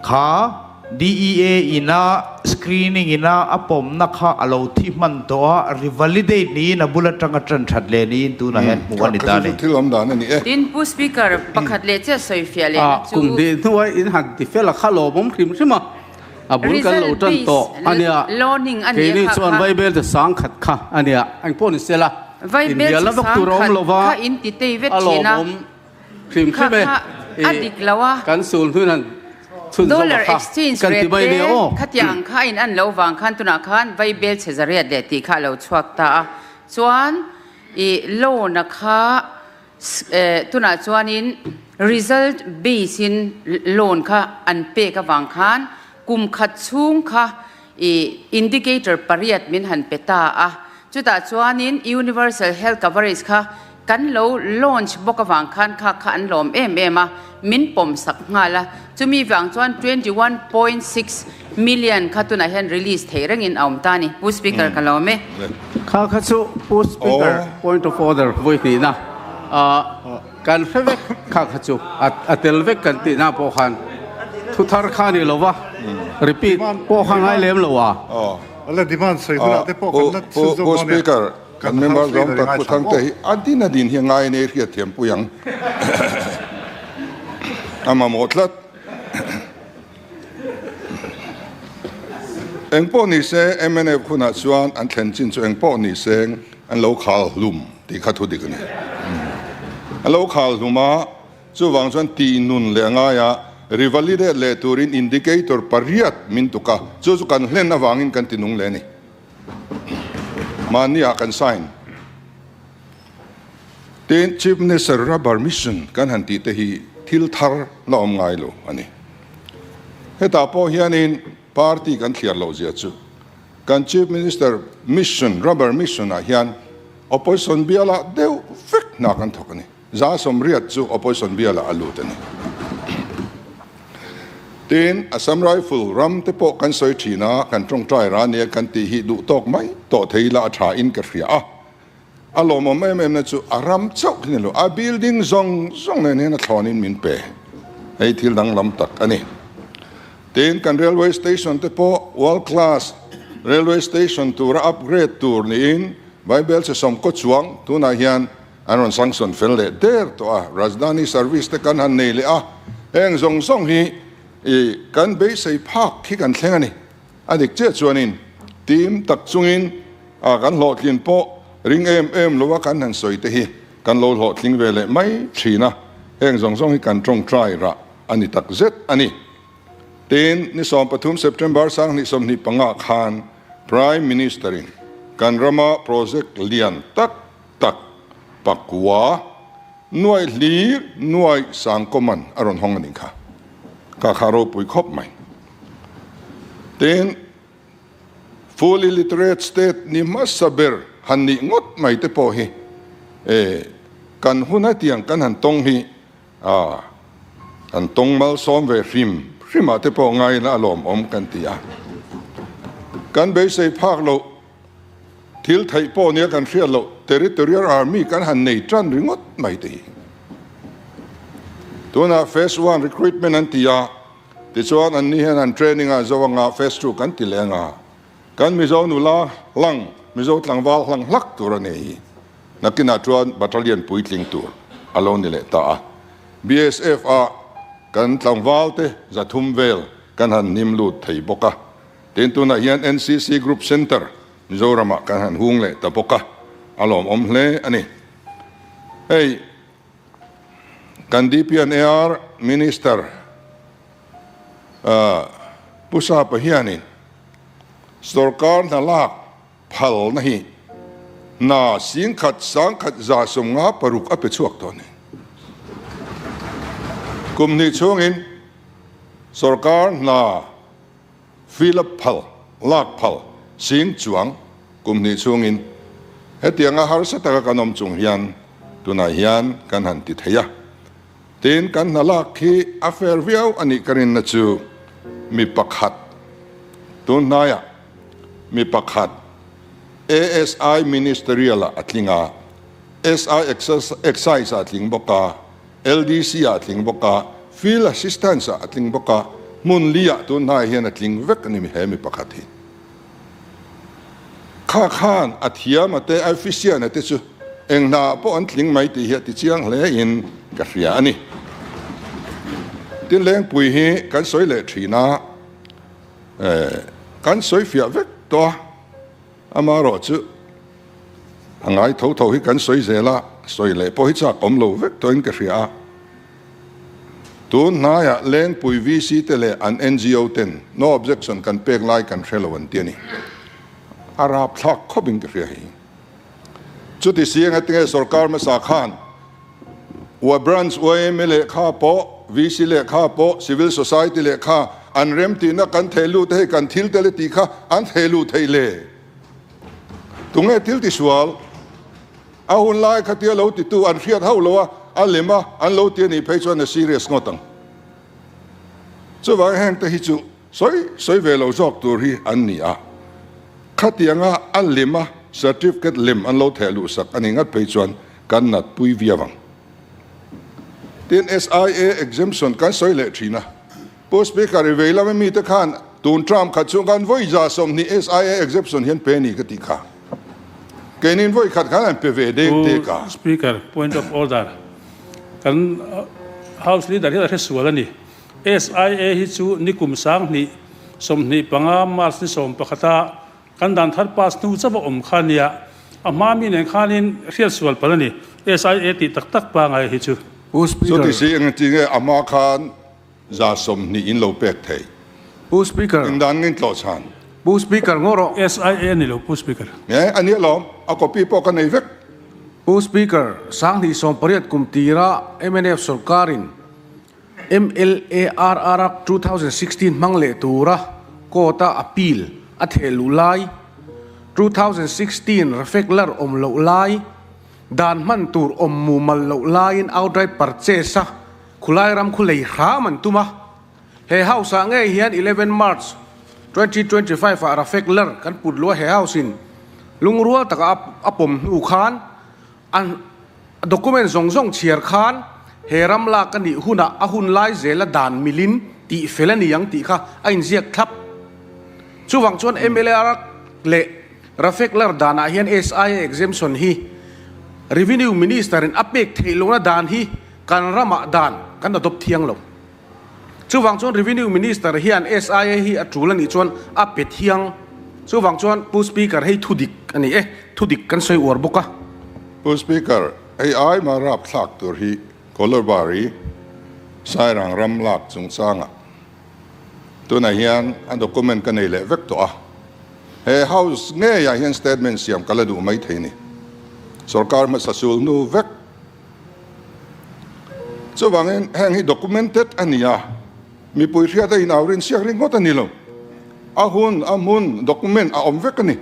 Speaker 8: Kha DEA ina screening ina a pawmna kha a lo thi hman tawh a, revalidate niin a bul atanga tan that leh niin tunah hian hmuh a ni ta a ni.
Speaker 4: Thil awm dan a ni e.
Speaker 7: Tin, Pu Speaker, pakhat leh chiah sawi fiah lehna chu.
Speaker 1: Kum hnih hnuai in han ti fel a kha lawmawm hrim hrim a, a bul kan lo tan tawh a nia. Keini chuan Vaibel te sangkhat kha a nia, engpawh ni sela, inbialna vak tur a awm lo va, a lawmawm. Hrim hrim e,
Speaker 7: a dik lo a.
Speaker 1: Kan sul hnun han chhun zawk
Speaker 7: a kha kan ti mai nia aw. Khatiang ang kha a in an lo vang khan tunah khan vai bel chhe zariat leh tih kha a lo chhuak ta a. Chuan i loan a kha tunah chuanin result base in loan kha an pek avang khan kum khat chhung kha i indicator pariat min han pe ta a. Chutah chuanin universal health coverage kha Kan lo launch bawk avang khan kha kha an lawm em em a, min pawm sak nghal a. Chumi vang chuan 21.6 million kha tunah hian release theih rengin a awm ta a ni. Pu Speaker ka lawm e.
Speaker 1: Kha kha chu Pu Speaker point of order vawi hnihna kan hre vek kha kha chu a tel vek kan tihna pawh khan thu thar kha a ni lo va, repeat pawh kha ngai lem lo a.
Speaker 4: Pu Speaker Kan member zawng tak Pu Thangte hi a din a din hi a ngai nei hriat thiam pui ang. A mamawh tlat. Engpawh ni se mnf hunah chuan an thlen chin chu engpawh ni seng an lo khal hlum tih kha thu dik a ni. An lo khal hlum a, chuvang chuan tih nun leh a ngai a, revalidate leh turin indicator pariat min tuk a, chu chu kan hlen avangin kan ti nung leh a ni. Mahni ah kan sign. Tin, Chief Minister Rubber Mission kan han tih te hi thil thar la awm ngai lo a ni. Hetah pawh hianin party kan thliar loh zia chu kan Chief Minister Mission, Rubber Mission ah hian Opposition bialah deuh vek hna kan thawk a ni. 80% chu opposition bialah a lut a ni. Tin, Assam Rifle ram te pawh kan sawi thin a, kan tawngtai ra nia kan tih hi duh tawk mai tawh thei ila a tha in ka hria a. A lawmawm em em na chu a ram chauh hi ni lo, a building zawng zawng nen hian a thlawn in min pe. Hei thil danglam tak a ni. Tin, kan railway station te pawh world class railway station tura upgrade tur niin Vaibelchhe sawmkaw chuang tunah hian An rawn sanction fel leh der tawh a, Rajdhani service te kan han nei leh a, heng zawng zawng hi i kan beisei phak hi kan thleng a ni. A dik chiah chuanin team tak chungin a kan hlawhtlin pawh Ring em em lo a kan han sawi te hi kan lo hlawhtling ve leh mai thin a, heng zawng zawng hi kan tawngtai rah a ni tak zet a ni. Tin, ni 13 September 2025 khan Prime Minister in kan rama project lian tak tak pakua nuaih hlir nuaih sangkawman a rawn hawng a nih kha. Kha kha ropui khawp mai. Tin, Fully literate state ni hmasa ber han nih ngawt mai te pawh hi e kan hun hetiang kan han tawng hi a han tawng malsawm ve hrim hrim ah te pawh ngaina a lawmawm kan ti a. Kan beisei phak loh thil theih pawh nia kan hriat loh territorial army kan han nei tan ringawt mai te hi. Tunah phase one recruitment an ti a. Tichuan an ni hian an training a zo anga phase 2 kan ti leh anga kan Mizo nula hlang, Mizo tlangval hlang hlak tur a nei hi nakinah chuan battalion puitling tur a lo ni leh ta a. BSF ah kan tlangval te 300 vel kan han hnim lut thei bawk a. Tin tunah hian NCC Group Centre Mizoramah kan han hung leh ta bawk a, a lawmawm hle a ni. Hei. Kan DPNAR Minister Pu Sapa hianin sorkar hna lak phalna hi hna 10,000 1,156 a pe chhuak tawh a ni. Kum hnih chhungin sorkar hna Fill up phal, lak phal, sing chuang kum hnih chhungin hetianga harsa taka kan awm chung hian tunah hian kan han ti thei a. Tin, kan hna lak hi a fair viau a nih ka rinna chu mi pakhat, tun hnaiah mi pakhat ASI Ministerial ah a tling a, SI Excise ah a tling bawk a, LDC ah a tling bawk a, Field Assistance ah a tling bawk a, hmun li ah tun hnaiah hian a tling vek a ni he mi pakhat hi. Kha khan a thiam a te, a efficient a te chu eng hna ah pawh an tling mai tih hi a ti chiang hle in ka hria a ni. Tin Lengpui hi kan sawi leh thin a, kan sawi fiah vek tawh a, amaherawhchu, A ngai tho tho hi kan sawi zel a, sawi leh pawh hi chak awm lo vek tawhin ka hria a. Tun hnaiah Lengpui VC te leh an NGO ten no objection kan pek lai kan hre lo an ti a ni. A rapthlak khawpin ka hria hei. Chuti si eng atinge sorkar hmasa khan ua branch yma lehkha pawh, VC lehkha pawh, civil society lehkha an remtihna kan theh lut hei kan thil tel e tih kha an theh luh theih le. Tunge thil tisual? A hun lai khatia lo titu an hriat hauh lo a, a lem a, an lo ti a nih phei chuan a serious ngawt ang. Chuvang heng te hi chu sawi sawi ve lo zawk tur hi an ni a. Khatianga a lem a, certificate lem an lo theh luh sak a nih ngat phei chuan kan nat pui viau ang. Tin SIA exemption kan sawi leh thin a. Pu Speaker, i vei lama mite khan tun term khat chhung khan vawi 20 SIA exemption hian pe ni ka tih kha. Keinin vawi khat khan an pe ve dek dek a.
Speaker 1: Pu Speaker, point of order. Kan House Leader hian a hre sual a ni. SIA hi chu nikum 2025 March ni 11 a kan dan thar pass hnu chauh a awm kha nia. A hma mi nen khanin hriat sual palh a ni. SIA tih tak tak pangai hi chu.
Speaker 5: Pu Speaker.
Speaker 4: Chuti si engtin nge a hma khan 20 in lo pek thei.
Speaker 6: Pu Speaker.
Speaker 4: Eng dan ngin tlawh chhan?
Speaker 6: Pu Speaker ngaw rawh.
Speaker 1: SIA a ni lo Pu Speaker.
Speaker 4: Nge a nia lawm, a copy pawh ka nei vek.
Speaker 6: Pu Speaker, 2018 kum tira mnf sorkarin MLARR Act 2016 hmang leh tura court a appeal a theh luh lai, 2016 Rafek lar awm loh lai, dan hman tur awm mumal loh laiin outright purchase a Khulai ram khu lei hram an tum a, he house ah ngei hian 11 March 2025 ah Rafek lar kan put luh a he house in lungrual taka a pawm hnu khan a document zawng zawng chhiar khan he ram lak a nih hunah a hun lai zela dan milin tih fel a ni ang tih kha a inziak thlap. Chuvang chuan MLA leh Rafek lar danah hian SIA exemption hi Revenue Minister in a pek theih lohna dan hi Kan ramah dan kan adopt thiang lo. Chuvang chuan Revenue Minister hian SIA hi a tul a nih chuan a pe thiang. Chuvang chuan Pu Speaker hei thu dik a ni e, thu dik kan sawi uar bawk a.
Speaker 4: Pu Speaker, hei ai mah rapthlak tur hi Kolobari Sairang ram lak chungchangah tunah hian a document ka nei leh vek tawh a. He House ngeiah hian statement siam ka la duh mai thei ni. Sorkar hmasa sul hnu vek. Chuvangin heng hi documented a ni a, mipui hriat a inau rin siak ringawt a ni lo. A hun, a hmun, document a awm vek a ni.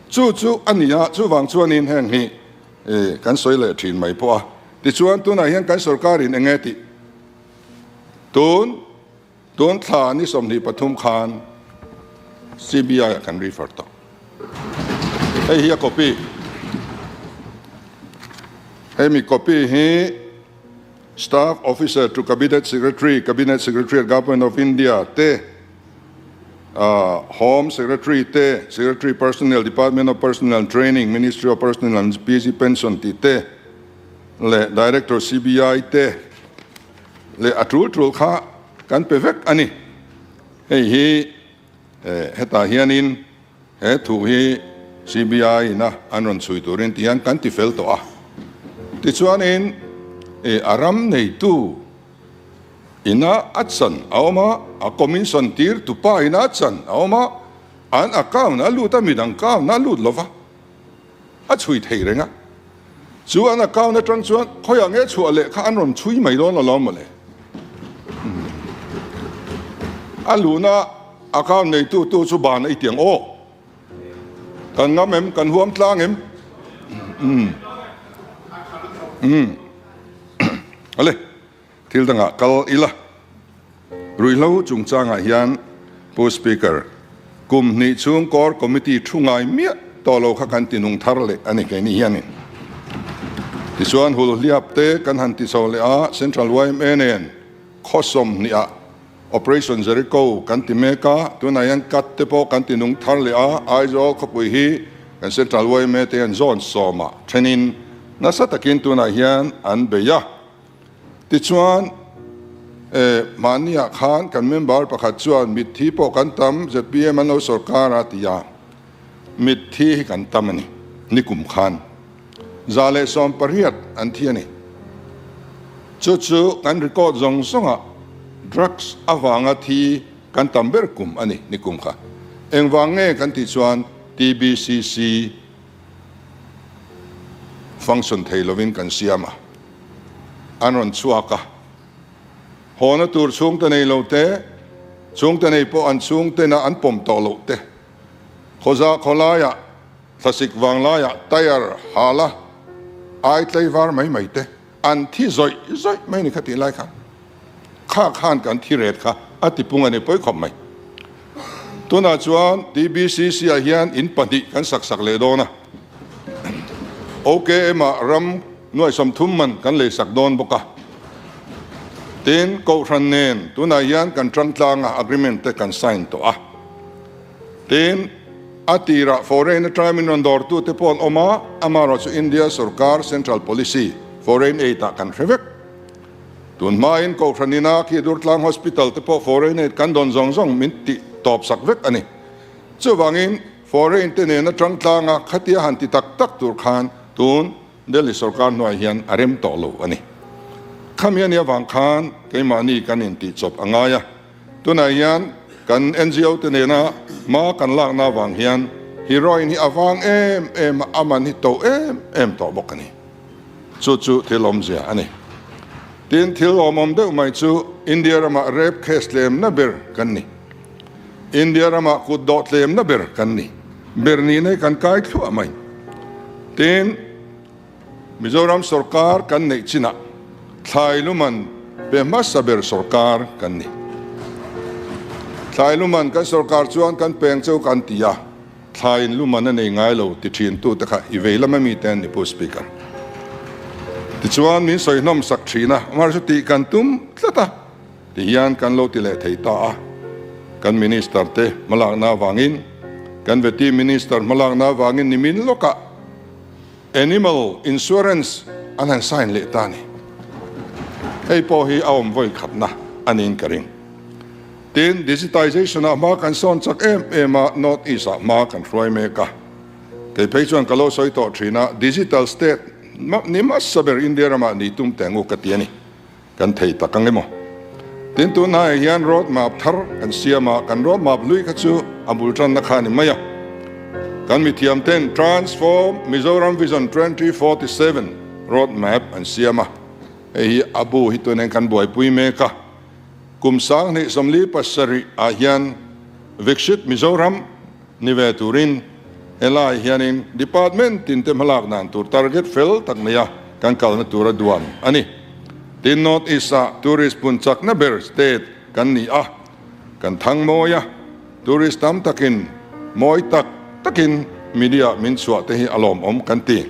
Speaker 4: Chu chu a ni a, chuvang chuanin heng hi kan sawi leh thin mai pawh a. Tichuan tunah hian kan sorkarin eng nge tih tun tun thla ni 23 khan CBI ah kan refer tawh. Hei hi a copy. Hei mi copy hi Staff Officer to Cabinet Secretary, Cabinet Secretary at Government of India te, Home Secretary te, Secretary Personnel, Department of Personnel and Training, Ministry of Personnel and PG Pension tih te leh Director CBI te leh a tul tul kha kan pe vek a ni. Hei hi hetah hianin he thu hi CBI ina an rawn chhui turin ti hian kan ti fel tawh a. Tichuanin a ram neitu Ina a chan a awm a, a commission tir tu pa ina a chan a awm a, an account a lut a, midang account a lut lova, a chhui thei reng a. Chu an account atang chuan khawiah nge chhuah leh kha an rawn chhui mai dawn alawm mawle. A luhna account neitu tu chu ban a i tiang aw. Kan ngam em? Kan huam tlang em? Umm. Umm. Ale, thil dangah kal ila. Ruihhlo chungchangah hian Pu Speaker, kum hnih chhung Core Committee thu ngai miah tawh lo kha kan ti nung thar leh a ni keini hianin. Tichuan Hulhliap te kan han ti chho leh a, Central yma nen khaw 20 ah Operation Jericho kan ti mek a, tunah hian cut te pawh kan ti nung thar leh a, Aizawl khawpui hi kan Central yma te hian zawn sawmah thenin nasa takin tunah hian an bei a. Tichuan, eh, mahniah khan kan member pakhat chuan mitthi pawh kan tam, zpm an lo sawrkar a ti a, mitthi hi kan tam a ni, nikum khan. 118 an thi a ni. Chu chu kan record zawng zawngah drugs avanga thi kan tam ber kum a ni, nikum kha. Engvang nge kan tih chuan TBCC function thei lovin kan siam a, an rawn chhuak a. Hawna tur chhungte nei lo te, chhungte nei pawh an chhungtena an pawm tawh loh te, khawza khawlaiah Thlasik vanglaiah tyre hal a ai tlaivar mai mai te an thi zawih zawih mai ni kha tih lai khan kha khan kan thi ret kha a ti pung a ni pawi khawp mai. Tunah chuan TBCC ah hian in pahnih kan sak sak leh dawn a, OKM ah ram nuai 30 man kan lei sak dawn bawk a. Tin, Kohhran nen tunah hian kan tang tlang a agreement te kan sign tawh a. Tin, a tirah foreign atanga min rawn dawrtute pawh an awm a, amaherawhchu India sorkar central policy foreign aid ah kan hre vek. Tun hmain Kohhran ina khi Durtlang Hospital te pawh foreign aid kan dawn zawng zawng min tih tawp sak vek a ni. Chuvangin foreign te nena tang tlanga khatia han ti tak tak tur khan tun Delhi sorkar hnuai hian a rem tawh lo a ni. Khami a nih avang khan keimahni kan intihchawp a ngai a. Tunah hian kan NGO te nena hma kan lakna avang hian heroin hi a vang em em a, a man hi to em em tawh bawk a ni. Chu chu thil awmzia a ni. Tin, thil awmawm deuh mai chu India ramah rape case tlemna ber kan ni. India ramah kut dawh tlemna ber kan ni. Ber nihna hi kan kai thluah mai. Tin, Mizoram sorkar kan neih chinah thlai luman pe hmasa ber sorkar kan ni. Thlai luman kan sorkar chuan kan peng cheu kan ti a, thlaiin luman a nei ngai lo ti thin tute kha i vei lam ami te an ni Pu Speaker. Tichuan min sawi hnawm sak thin a, amah chu tih kan tum tlat a, ti hian kan lo ti leh thei ta a. Kan Minister te hmalakna avangin, kan Vety Minister hmalakna avangin nimin lawkah, Animal Insurance an han sign leh ta a ni. Hei pawh hi a awm vawi khatna a niin ka ring. Tin, digitization-ah hma kan sawn chak em em a, North East-ah hma kan hruai mek a. Kei phei chuan ka lo sawi tawh thin a, digital state ni hmasa ber India ramah ni tum teh ngu ka ti a ni. Kan thei tak ang emaw? Tin, tunhnaiah hian road map thar kan siam a, kan road map hlui kha chu a bul tanna kha a ni mai a. Kan mithiam ten Transform Mizoram Vision 2047 road map an siam a, hei hi a bu hi tunin kan buaipui mek a. Kum 2047 ah hian Viksit Mizoram ni ve turin helai hianin Department tin te hmalak dan tur target fel tak neia kan kalna tur a duan a ni. Tin, North East ah tourist pun chakna ber state kan ni a, kan thang mawi a, tourist tam takin mawi tak takin media min chhuah te hi a lawmawm kan ti.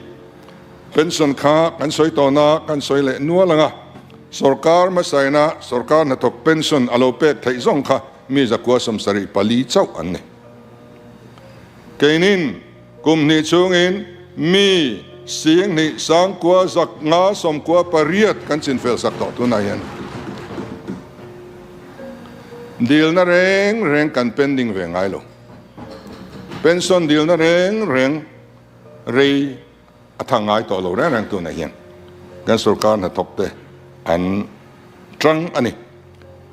Speaker 4: Pension kha kan sawi tawhna kan sawi leh nual ang a, sorkar hmasaina sorkar hnathawk pension a lo pek theih zawng kha mi zakua 74 chauh an ni. Keinin kum hnih chhungin mi 25 598 kan chinfel sak tawh tunah hian dilna reng reng kan pending ve ngai lo. Pension dilna reng reng rei a thang ngai tawh lo reng reng tunah hian kan sorkar hnathawk te an tang a ni.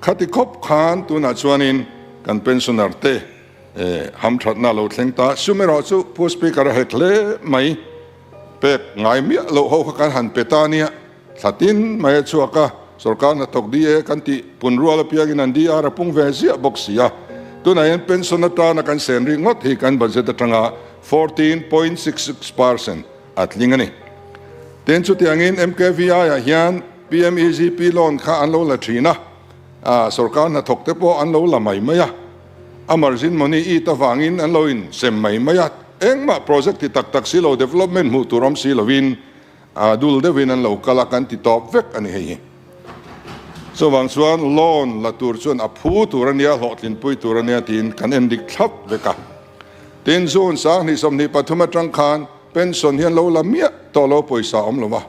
Speaker 4: Khati khawp khan tunah chuanin kan pensioner te hamthatna lo thleng ta. Sum erawh chu Pu Speaker a hek hle mai. Pek ngai miah loh ho kha kan han pe ta nia. Thla tin mai a chhuak a, sorkar hnathawk DA kan tih pun rual apiangin an DR a pung ve ziah bawk si a. Tunah hian pension atana kan sen rik ngawt hi kan budget atanga 14.66 percent a tling a ni. Tin, chutiangin MKVI-ah hian PMEGP loan kha an lo la thin a, sorkar hnathawk te pawh an lo la mai mai a, a margin money it avangin an lo insem mai mai a, engmah project ti tak tak si lo, development hmuh tur awm si lovin A dul deuhin an lo kal a, kan ti tawp vek a ni hei hi. Chuvang chuan loan la tur chuan a phu tur a nia, hlawhtlinpui tur a nia tiin kan en dik thlap vek a. Tin, June 2023 atang khan pension hi an lo la miah tawh lo, pawisa awm lo va.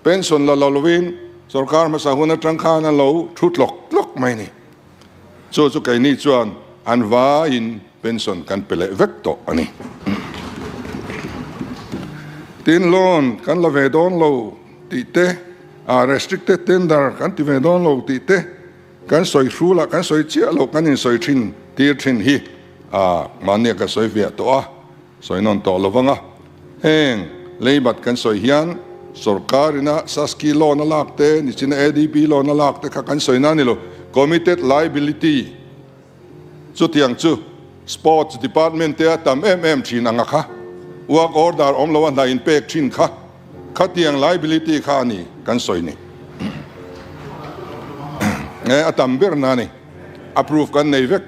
Speaker 4: Pension la lo lovin sorkar hmasa hun atang khan an lo thu tlawk tlawk mai a ni. Chu chu keini chuan an vaiin pension kan pe leh vek tawh a ni. Tin, loan kan la ve dawn lo tih te, restricted tender kan ti ve dawn lo tih te, kan sawi hrul a, kan sawi chiah lo, kan insawi thin tir thin hi mahnia ka sawi fiah tawh a. Sawi nawn tawh lo vang a, heng leibat kan sawi hian sorkar ina Saski loan a lak te, nichina ADB loan a lak te kha kan sawi na a ni lo. Committed liability chutiang chu Sports Department te a tam em em thin ang a kha, work order awm lo a hna in pek thin kha, khatiang liability kha a ni kan sawi ni. A tam ber na a ni. Approve kan nei vek.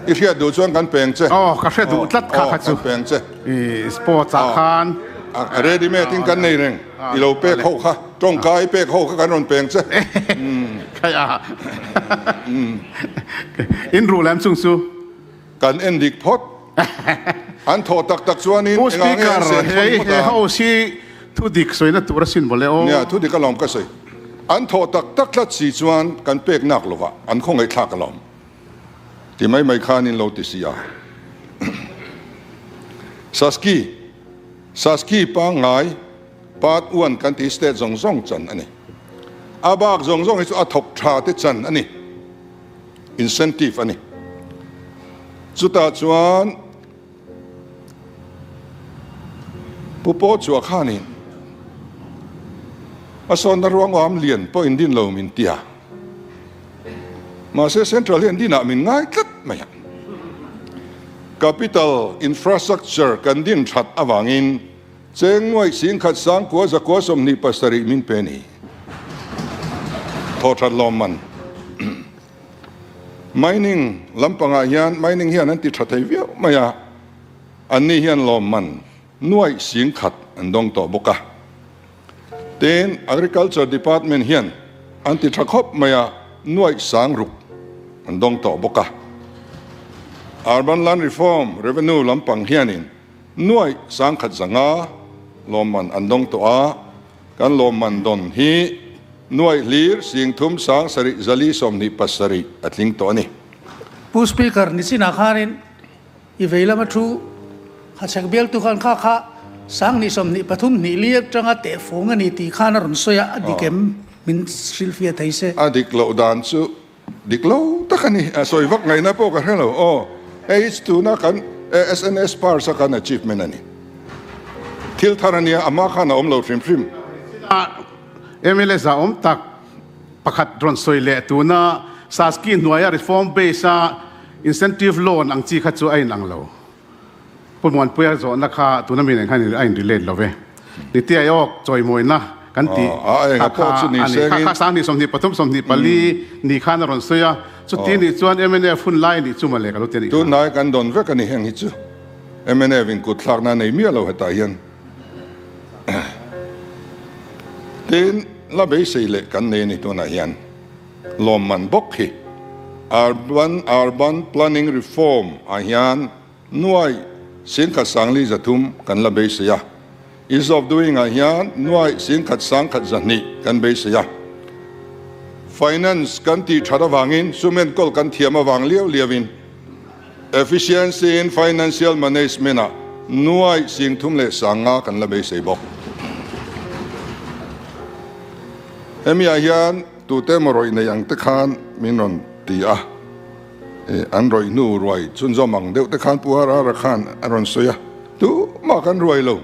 Speaker 4: I hriat duh chuan kan peng che.
Speaker 5: Aw, ka hre duh tlat kha kha chu.
Speaker 4: Kan peng che.
Speaker 5: I sports ah khan.
Speaker 4: A ready made in kan nei reng. I lo pek ho kha, tawngka i pek ho kha kan rawn peng che.
Speaker 5: Khai a. In ruh lem chung chu.
Speaker 4: Kan en dik phawt. An thawh tak tak chuanin
Speaker 5: Pu Speaker, hei he house hi thu dik sawina tur a sin mawle aw.
Speaker 4: Nia, thu dik alawm ka sawi. An thawh tak tak tlat si chuan kan pek nak lovah an khawngaihthlak alawm. Ti mai mai khan in lo ti si a. Saski, Saski pangngai part one kan ti state zawng zawng chan a ni. A bak zawng zawng hi chu a thawk tha te chan a ni. Incentive a ni. Chutah chuan Pu Paw Chua khanin a sawnna ruangam lian pawh in din lo min ti a. Mahse Central hian dinah min ngai tlat mai a. Capital infrastructure kan din that avangin Cheng nuaih 10,000 sangkua zakua 27 min pe ni. Thaw that lawm man. Mining lampangah hian mining hian an ti tha thei viau mai a, anni hian lawm man nuaih 10,000 an dawng tawh bawk a. Tin, Agriculture Department hian an ti tha khawp mai a, nuaih 6,000 an dawng tawh bawk a. Urban Land Reform Revenue lampang hianin Nuaih 1,500 lawmman an dawng tawh a, kan lawmman dawn hi Nuaih hlir 37 427 a tling tawh a ni.
Speaker 9: Pu Speaker, nichinah khanin i vei lama thu Hachhek bialtu khan kha kha 2023 hnih li atanga tehfung a ni tih khan a rawn sawi a, a dik em? Min hrilhfiah thei se.
Speaker 4: A dik loh dan chu dik lo tak a ni. A sawi vak ngaihna pawh ka hre lo. Aw, hei hi tuna kan SNS Pars a kan achievement a ni. Thil thar a nia, amah khan a awm lo hrim hrim.
Speaker 5: Mla za awm tak pakhat rawn sawi leh tuna Saski hnuaia reform base a incentive loan ang chi kha chu a inang lo. Pu Muanpuia zawhna kha tuna mi nen khan a in relate lo ve. Niti Ayok chawimawina kan tih kha kha a ni. Kha kha 2023 24 ni khan a rawn sawi a, chuti nih chuan mnf hun lai nih chu mawle ka lo ti a nih kha.
Speaker 4: Tunlai kan dawn vek a ni heng hi chu mnf in kut thlakna a nei miah lo hetah hian. Tin, la beisei leh kan nei a ni tunah hian lawmman bawk hi Urban Urban Planning Reform ah hian nuai 1303 kan la beisei a, Ease of Doing ah hian nuai 1112 kan beisei a. Finance kan tih that avangin sum enkawl kan thiam avang liau liauin, Efficiency in Financial Management ah nuai 35,000 kan la beisei bawk. Hemi ah hian tute emaw rawih nei ang te khan min rawn ti a, an rawih hnu ruai chhunzawm ang deuh te khan Pu RR-a khan a rawn sawi a, tumah kan ruai lo.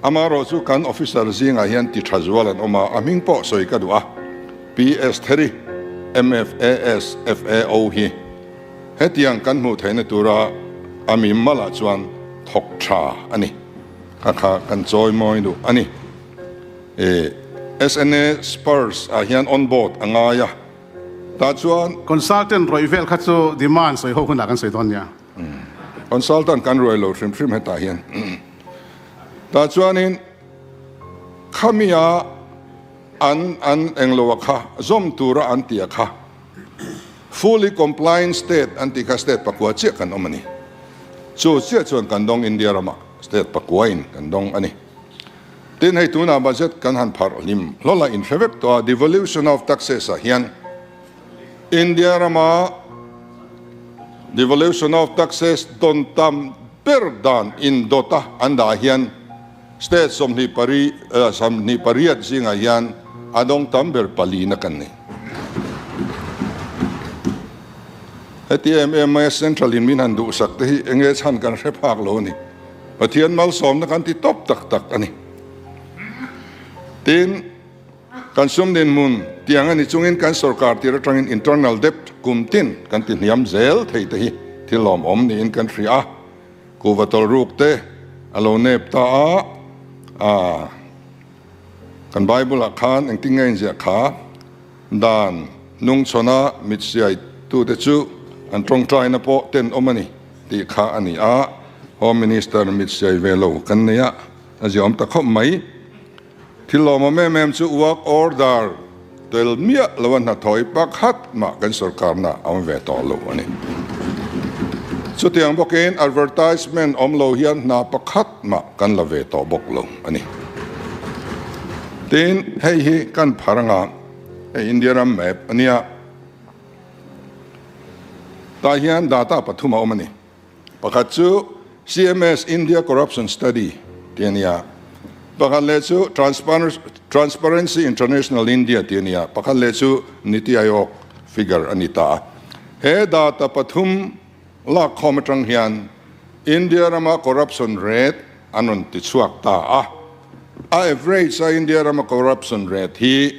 Speaker 4: Amaherawhchu kan officer zingah hian ti tha zual an awm a, a hming pawh sawi ka duh a, PS Theri, MFAS, FAO hi hetiang kan hmuh theihna tura a mi malah chuan thawk tha a ni. Kha kha kan chawi mawi duh a ni. SNA Spurs ah hian on board a ngai a, tah chuan.
Speaker 5: Consultant rawih vel kha chu demand sawi ho hunah kan sawi dawn nia.
Speaker 4: Consultant kan ruai lo hrim hrim hetah hian. Tah chuanin khamia an an englo a kha zawm tura an tih a kha fully compliant state an tih kha state pakua chiah kan awm a ni. Chu chiah chuan kan dawng India ramah state pakua in kan dawng a ni. Tin hei tunah budget kan han pharh hlim hlawl a inhre vek tawh a devolution of taxes ah hian India rama devolution of taxes dawn tam ber dan indawta an dah hian state 28 zingah hian a dawng tam ber palina kan ni. Heti em em maia central in min han duhsak te hi enge chhan kan hre phak lo a ni. Pathian malsawmna kan ti tawp tak tak a ni. Tin. Kan sum dinhmun tiang a ni chungin kan sorkar tir atangin internal debt kum tin kan ti hniam zel thei te hi thil lawmawm niin kan hria a. Kuhva tawlhruk te a lo nep ta a, a kan Bible ah khan engtin nge inziah kha dan nungchhawna mit siai tute chu an tawngtaina pawh tenawm a ni tih kha a ni a, Home Minister mit siai ve lo kan nei a, a ziaawm ta khawp mai. Thil lawmawm em em chu work order tel miah lo a hnathawih pakhat mah kan sorkarna a awm ve tawh lo a ni. Chutiang bawkin advertisement awm lo hian hna pakhat mah kan la ve tawh bawk lo a ni. Tin, hei hi kan phar anga hei India ram map a nia. Tah hian data pathum a awm a ni. Pakhat chu CMS India Corruption Study tih a ni a, pakhat leh chu Transparency International India tih a ni a, pakhat leh chu Niti Aayog figure a ni ta a. He data pathum lakkhawm atang hian India rama corruption rate an rawn ti chhuak ta a. A average a India rama corruption rate hi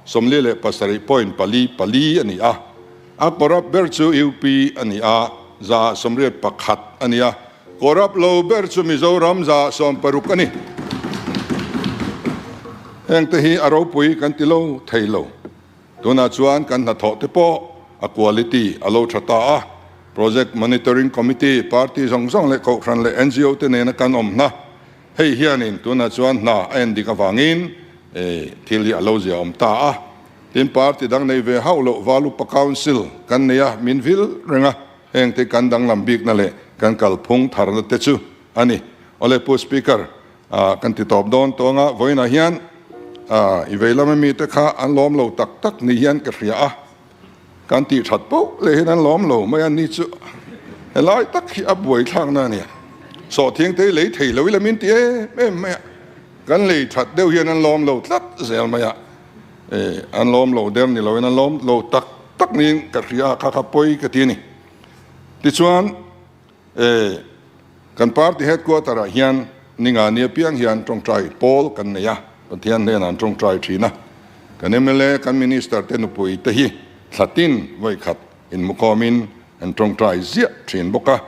Speaker 4: 47.44 a ni a. A corrupt ber chu UP a ni a, 81 a ni a. Corrupt lo ber chu Mizoram 60 a ni. Hengte hi a ropui kan ti lo thei lo. Tunah chuan kan hnathawh te pawh a quality a lo tha ta a. Project Monitoring Committee, party zawng zawng leh kohhran leh NGO te nena kan awm hna. Hei hianin tunah chuan hna a en dik avangin thil hi a lo zia awm ta a. Tin, party dang nei ve hauh loh Valupa Council kan nei a, min vil reng a, hengte kan danglam bikna leh kan kalphung tharna te chu a ni. Awle Pu Speaker, kan ti tawp dawn tawng a, vawiinah hian I vei lama mite kha an lawm lo tak tak ni hian ka hria a, kan tih that poh leh hian an lawm lo mai a ni chu helai tak hi a buaithlakna a ni. Sawhthiang te hi lei thei lo ila min ti em em mai a, kan lei that deuh hian an lawm lo tlat zel mai a, an lawm lo der ni loin an lawm lo tak tak niin ka hria a, kha kha pawi ka ti a ni. Tichuan. E, kan party headquarter ah hian Ningani apiang hian tawngtai pawl kan nei a, Pathian hnenah an tawngtai thin a. Kan mla, kan minister te nupui te hi thlatin vawikhat inmukhawmin an tawngtai ziah thin bawk a.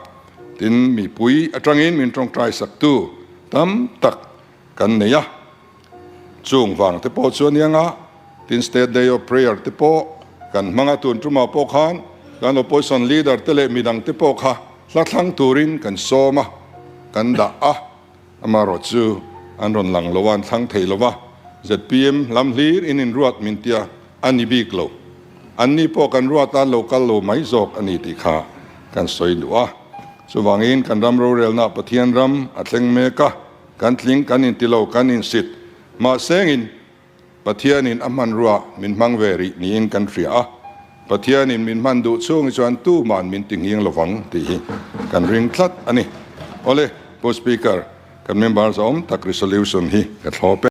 Speaker 4: Tin, mipui atangin min tawngtai saktu tam tak kan nei a. Chung vang te pawh chu a nia nga, tin State Day of Prayer te pawh kan hmang a, tun tumah pawh khan kan Opposition Leader te leh midang te pawh kha hla thlang turin kan sawm a, kan dah a, amaherawh chu an rawn lang lo a, an thlang thei lo va, zpm lam hlir in inruat min tia a ni bik lo, anni pawh kan ruat a lo kal lo mai zawk a ni tih kha kan sawi duh a, chuvangin kan ram rorelna Pathian ram a thleng mek a. Kan tling kan inti lo, kan insit. Mahsengin Pathianin a hmanrua min hmang ve rih niin kan hria a, Pathianin min hman duh chhungi chuan tuman min ti nghing lovang tih hi kan ring tlat a ni. Awle, Pu Speaker, kan member zawm tak resolution hi ka thlawp e.